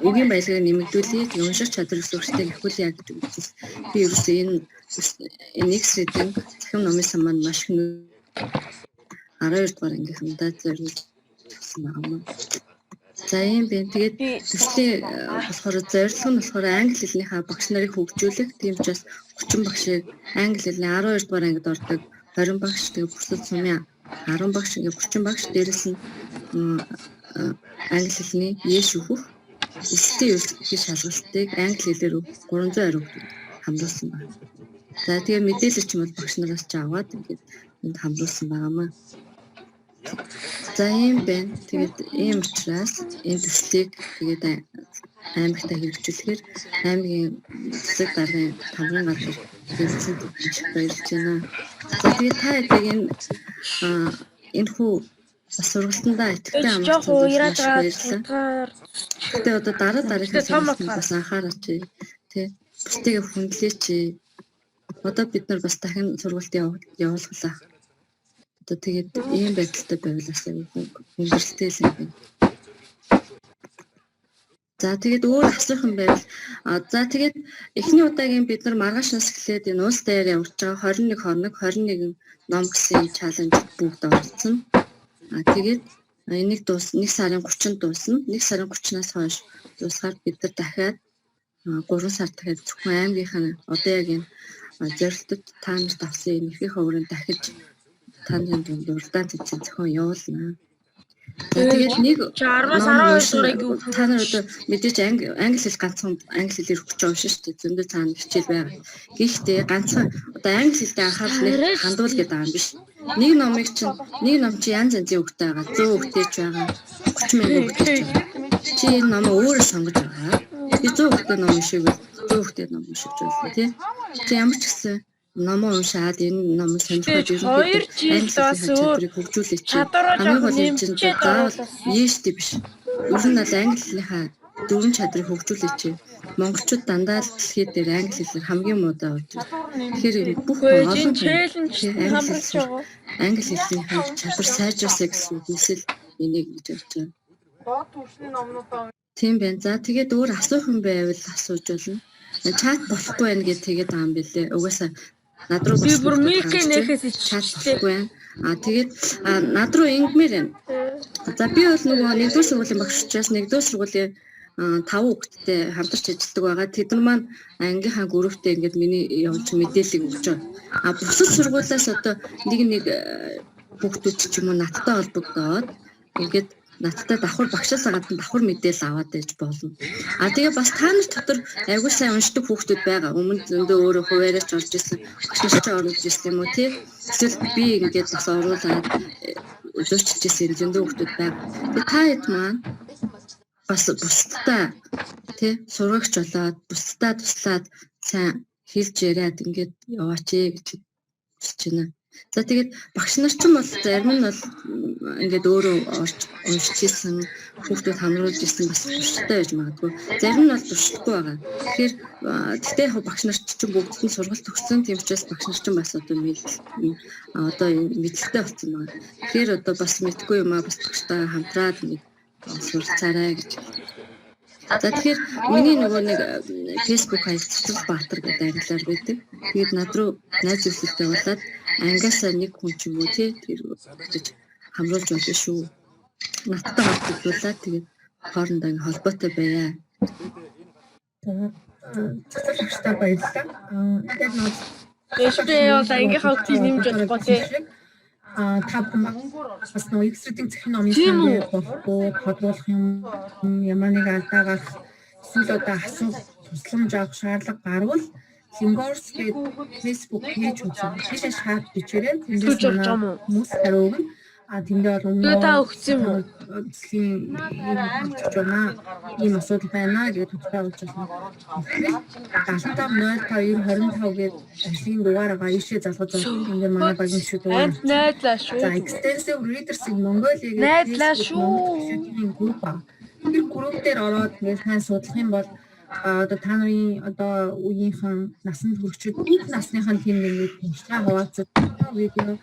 үгийн баялагыг нэмэгдүүлье. Тэгээд унших чадвар сурагчдыг ахиулъя гэж үзсэн. Би ерөөсөө энэ X-ray-ийн цахим номын сан маань маш их 12 дугаар ангийнхандаа зориулж авсан байгаа юм. За ийм байна. Тэгээд төслийн болохоор зорилго нь болохоор англи хэлнийхаа багш нарыг хөгжүүлэх. Тийм учраас 30 багшийг англи хэлний 12 дугаар ангид ордог 20 багш, тэгээд бусад сумын 10 багш, ингээд 30 багш, дээрэс нь англи хэлний ЕШ өгөх эсэлтийн ерөнхий шалгалтыг англи хэлээр 320 хамруулсан байна. За тэгээ мэдээлэл ч юм бол багш нараас ч аваад ингээд энд хамруулсан байгаамаа. За ийм байна. Тэгээд ийм учраас энэ төслийг тэгээд аймагтаа хэрэгжүүлэхээр аймгийн засаг даргын тамгын газар хэрэгжүүлсэн маш их баярлж байна. За тэгээд та хэдийг энэ хүү бас сургалтандаа идэвхтэй Жоох амарсан маш уяраад их байгаа баярлалаа. Гэтэ одоо дараа дараагийн сургалтанд бас анхаараач тий. Бусдыг хүндлээч. Одоо бид нар бас дахин сургалт явуулгалаа. Одоо тэгээд ийм байдалтай байвал бас хүндрэлтэй л юм байна. За тэгээд өөр асуух юм байвал за тэгээд эхний удаагийн бид нар маргаашнаас эхлээд энэ уус даяар явуулж байгаа 21 хоног 21 ном гэсэн challenge бүгд оролцсон. Тэгээд энийг 1 сарын 30-нд дуусна. 1 сарын 30-наас хойш дуусахаар бид нар дахиад 3 сар дахиад зөвхөн аймгийнхаа одоо яг энэ зорилтод та нарт авсан энэ эрхийн ховрыг дахиж та нарын дунд уралдаан тэмцээн зохион явуулна. За тэгээд нэг 10-аас ном 12 уншина. дугаар анги Та нар одоо мэдээж англи хэл ганцхан англи хэлээр өгч байгаа шүү дээ. Зөндөө цаана хичээл байгаа. Гэхдээ ганцхан одоо англи хэлтэй анхаарал нэг хандуул гэдэг юм биш. Нэг номыг чинь нэг ном чи янз янзын үгтэй байгаа. 100 үгтэй ч байгаа. 30 мянган үгтэй ч байгаа. Чи энэ номоо өөрөө сонгож байгаа. Би 100 үгтэй ном уншиг 100 үгтэй ном уншиж байна тий. Чи ямар ч гэсэн номоо уншаад энэ номыг сонирхож хоёр ерөнхийдөө жил англи бас хэлний өөр чадварыг хөгжүүлээч. чадвараа Хамгийн жоохон гол юм чинь нэмчээд заавал оруулах. ээжтэй биш. Ер нь бол англи хэлнийхаа дөрвөн чадварыг хөгжүүлээч. Монголчууд дандаа л дэлхий дээр англи хэлээр хамгийн муудаа орж ирдэг. Тэгэхээр бүх Үгүй олон энэ хүн челленж тий, англи хэл хамарч сурах, байгаа. англи хэлнийхаа чадвар сайжруулсаа гэсэн үгнээс л энийг гэж бодож байна. Доод түвшний номнуудаа Тийм байна. За тэгээд өөр асуух юм байвал асууж болно. Чат болохгүй байна гэж тэгээд байгаа юм билээ. Угаасаа над руу Би бас бүр хүүхдүүд микэ хандж байна. нээхээс Чат иччихлээ. болохгүй байна. Тэгээд над руу ингэмээр байна. За би бол нөгөө нэгдүгээр сургуулийн багш учраас нэгдүгээр сургуулийн 5 хүүхэдтэй хамтарч ажилладаг байгаа. Тэд нар маань ангийнхаа групптэй ингээд миний явуулж мэдээллийг өгч байгаа. Бусад сургуулиас одоо нэг нэг хүүхдүүд ч юм уу надтай холбогдоод ингээд Надтай давхар багшаас гадна давхар мэдээлэл аваад байж болно. А тэгээ бас та нар дотор аягүй сайн уншдаг хүүхдүүд байгаа. Өмнө зөндөө өөрөө хуваараач орж ирсэн, багш нар ч оруулж ирсэн юм уу тий. Эсвэл би ингээд бас оруулаад зөрчилж ирсэн зөндөө хүүхдүүд байгаа. Тэгээ та хэд маань бас бусдаа тий сургагч болоод бусдаа туслаад сайн хэлж яриад ингээд яваач ээ гэж хүсэж байна. За тэгээд багш нар ч юм бол зарим нь бол ингээд өөрөө орж уншиж исэн хүүхдүүд хамруулж исэн бас туршилттай байж магадгүй. Зарим нь бол туршилтгүй байгаа. Тэгэхээр гэхдээ яг багш нар ч бүгд нь сургалт өгсөн. Тийм учраас багш нар ч бас одоо одоо мэдлэгтэй болсон байгаа. Тэгэхээр одоо бас мэдгүй юм аа бас багштайгаа хамтраад ингээд суралцаарай гэж. За тэгэхээр миний нөгөө нэг Facebook хаяг Цэцэг Баатар гэдэг англиар байдаг. Тэгээд над руу найз зөвлөлтөй болоод ангиасаа нэг хүн ч юм уу тий тэр гэж хамруулж болно шүү. Надтай холбогдуулаад тэгээд хоорондоо ингэ холбоотой байя. Цэцэг агштай баярлалаа. Тэгээд нөө HP бол ангийнхаа хүүхдийг нэмж болохгүй тий. Та бүхэн бас нөгөө X-ray-ийн цахим номын Тийм үү? санаа болохгүй тодруулах юм ямар нэг алдаа гарах эсвэл одоо асуулт тусламж авах шаардлага гарвал Lingors гэдэг Facebook пэйж үзэн тийшээ шат бичээрэй. Тэндээс Сүүж орж байгаа юм манай уу? хүмүүс хариу өгнө. А тэндээ бол өмнө Тэгээ та өгсөн юм уу? төслийн юм өгч байна. Ийм асуудал байна гэж тодорхой болж байна. 75 05 90 25 гээд ажлын дугаар байгаа ийшээ залгаж байна. Энд манай багийн шүү дугаар. Анд найдлаа шүү. За Extensive Readers in Mongolia гэдэг Найдлаа Facebook шүү. Монгол гишүүдийн групп ба. Тэр групп дээр ороод ингээд сайн судлах юм бол одоо та нарын одоо үеийнхэн насанд хүрчүүд бүх насныхан тийм нэг туршлага хуваалцаж видео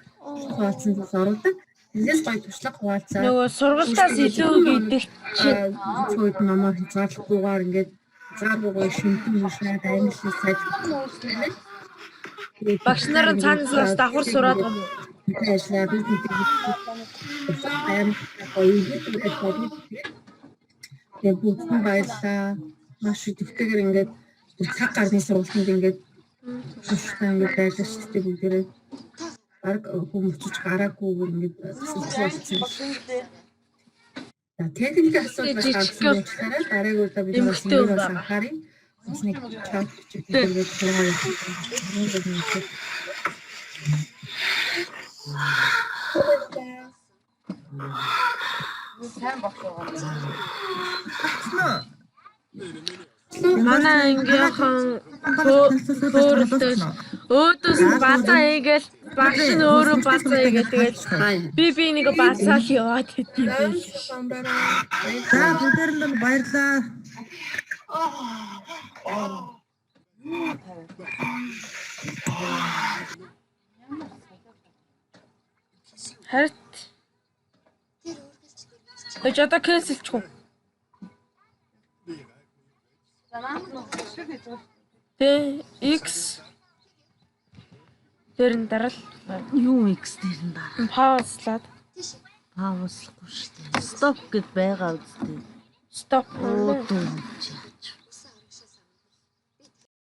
хуваалцсан зүйлс оруулдаг. Тэрнээс гоё туршлага хуваалцаад Нөгөө сургалтаас илүү гэдэг чинь цөөд номоо хязгаарлахгүйгээр ингээд хязгааргүйгээр шимтэн уншаад англи сайжруулах. Багш нар нь цаанаас бас давхар сураад байгаа юм уу? Ажиллаа бид амар гоё гэдэг болно. Тэгээ бүгдэн баярлаа. Маш идэвхтэйгээр ингээд цаг гарны сургалтанд ингээд турштай ингээд байлаа шүү дээ бүгдээрээ. Бараг хүмүүчж гараагүйгээр ингээд тасалдах болсон. За техникийн асуудал бас гарсан байхлаараа дараагийн удаа бид бас Эмэгтэй хүн бас байгаа. анхаарыг бас нэг чат бичээд сургаа. Сайн багш байгаа юм. Манай ангийнхан хөөрөлдөж өөдөөс нь базаа хийгээл багш нь өөрөө базаа хийгээл тэгэл би нэг базаа л яваад идэв байл. За бүгдээрэнд нь баярлалаа. Харин Эж одоо кэнселчих үү? Тэ X дээр нь дараал Юу X дээр нь дараа. паузлаад Паузлахгүй шүү дээ. Стоп гэд байгаа үстэй. стоп. Уудуу чи.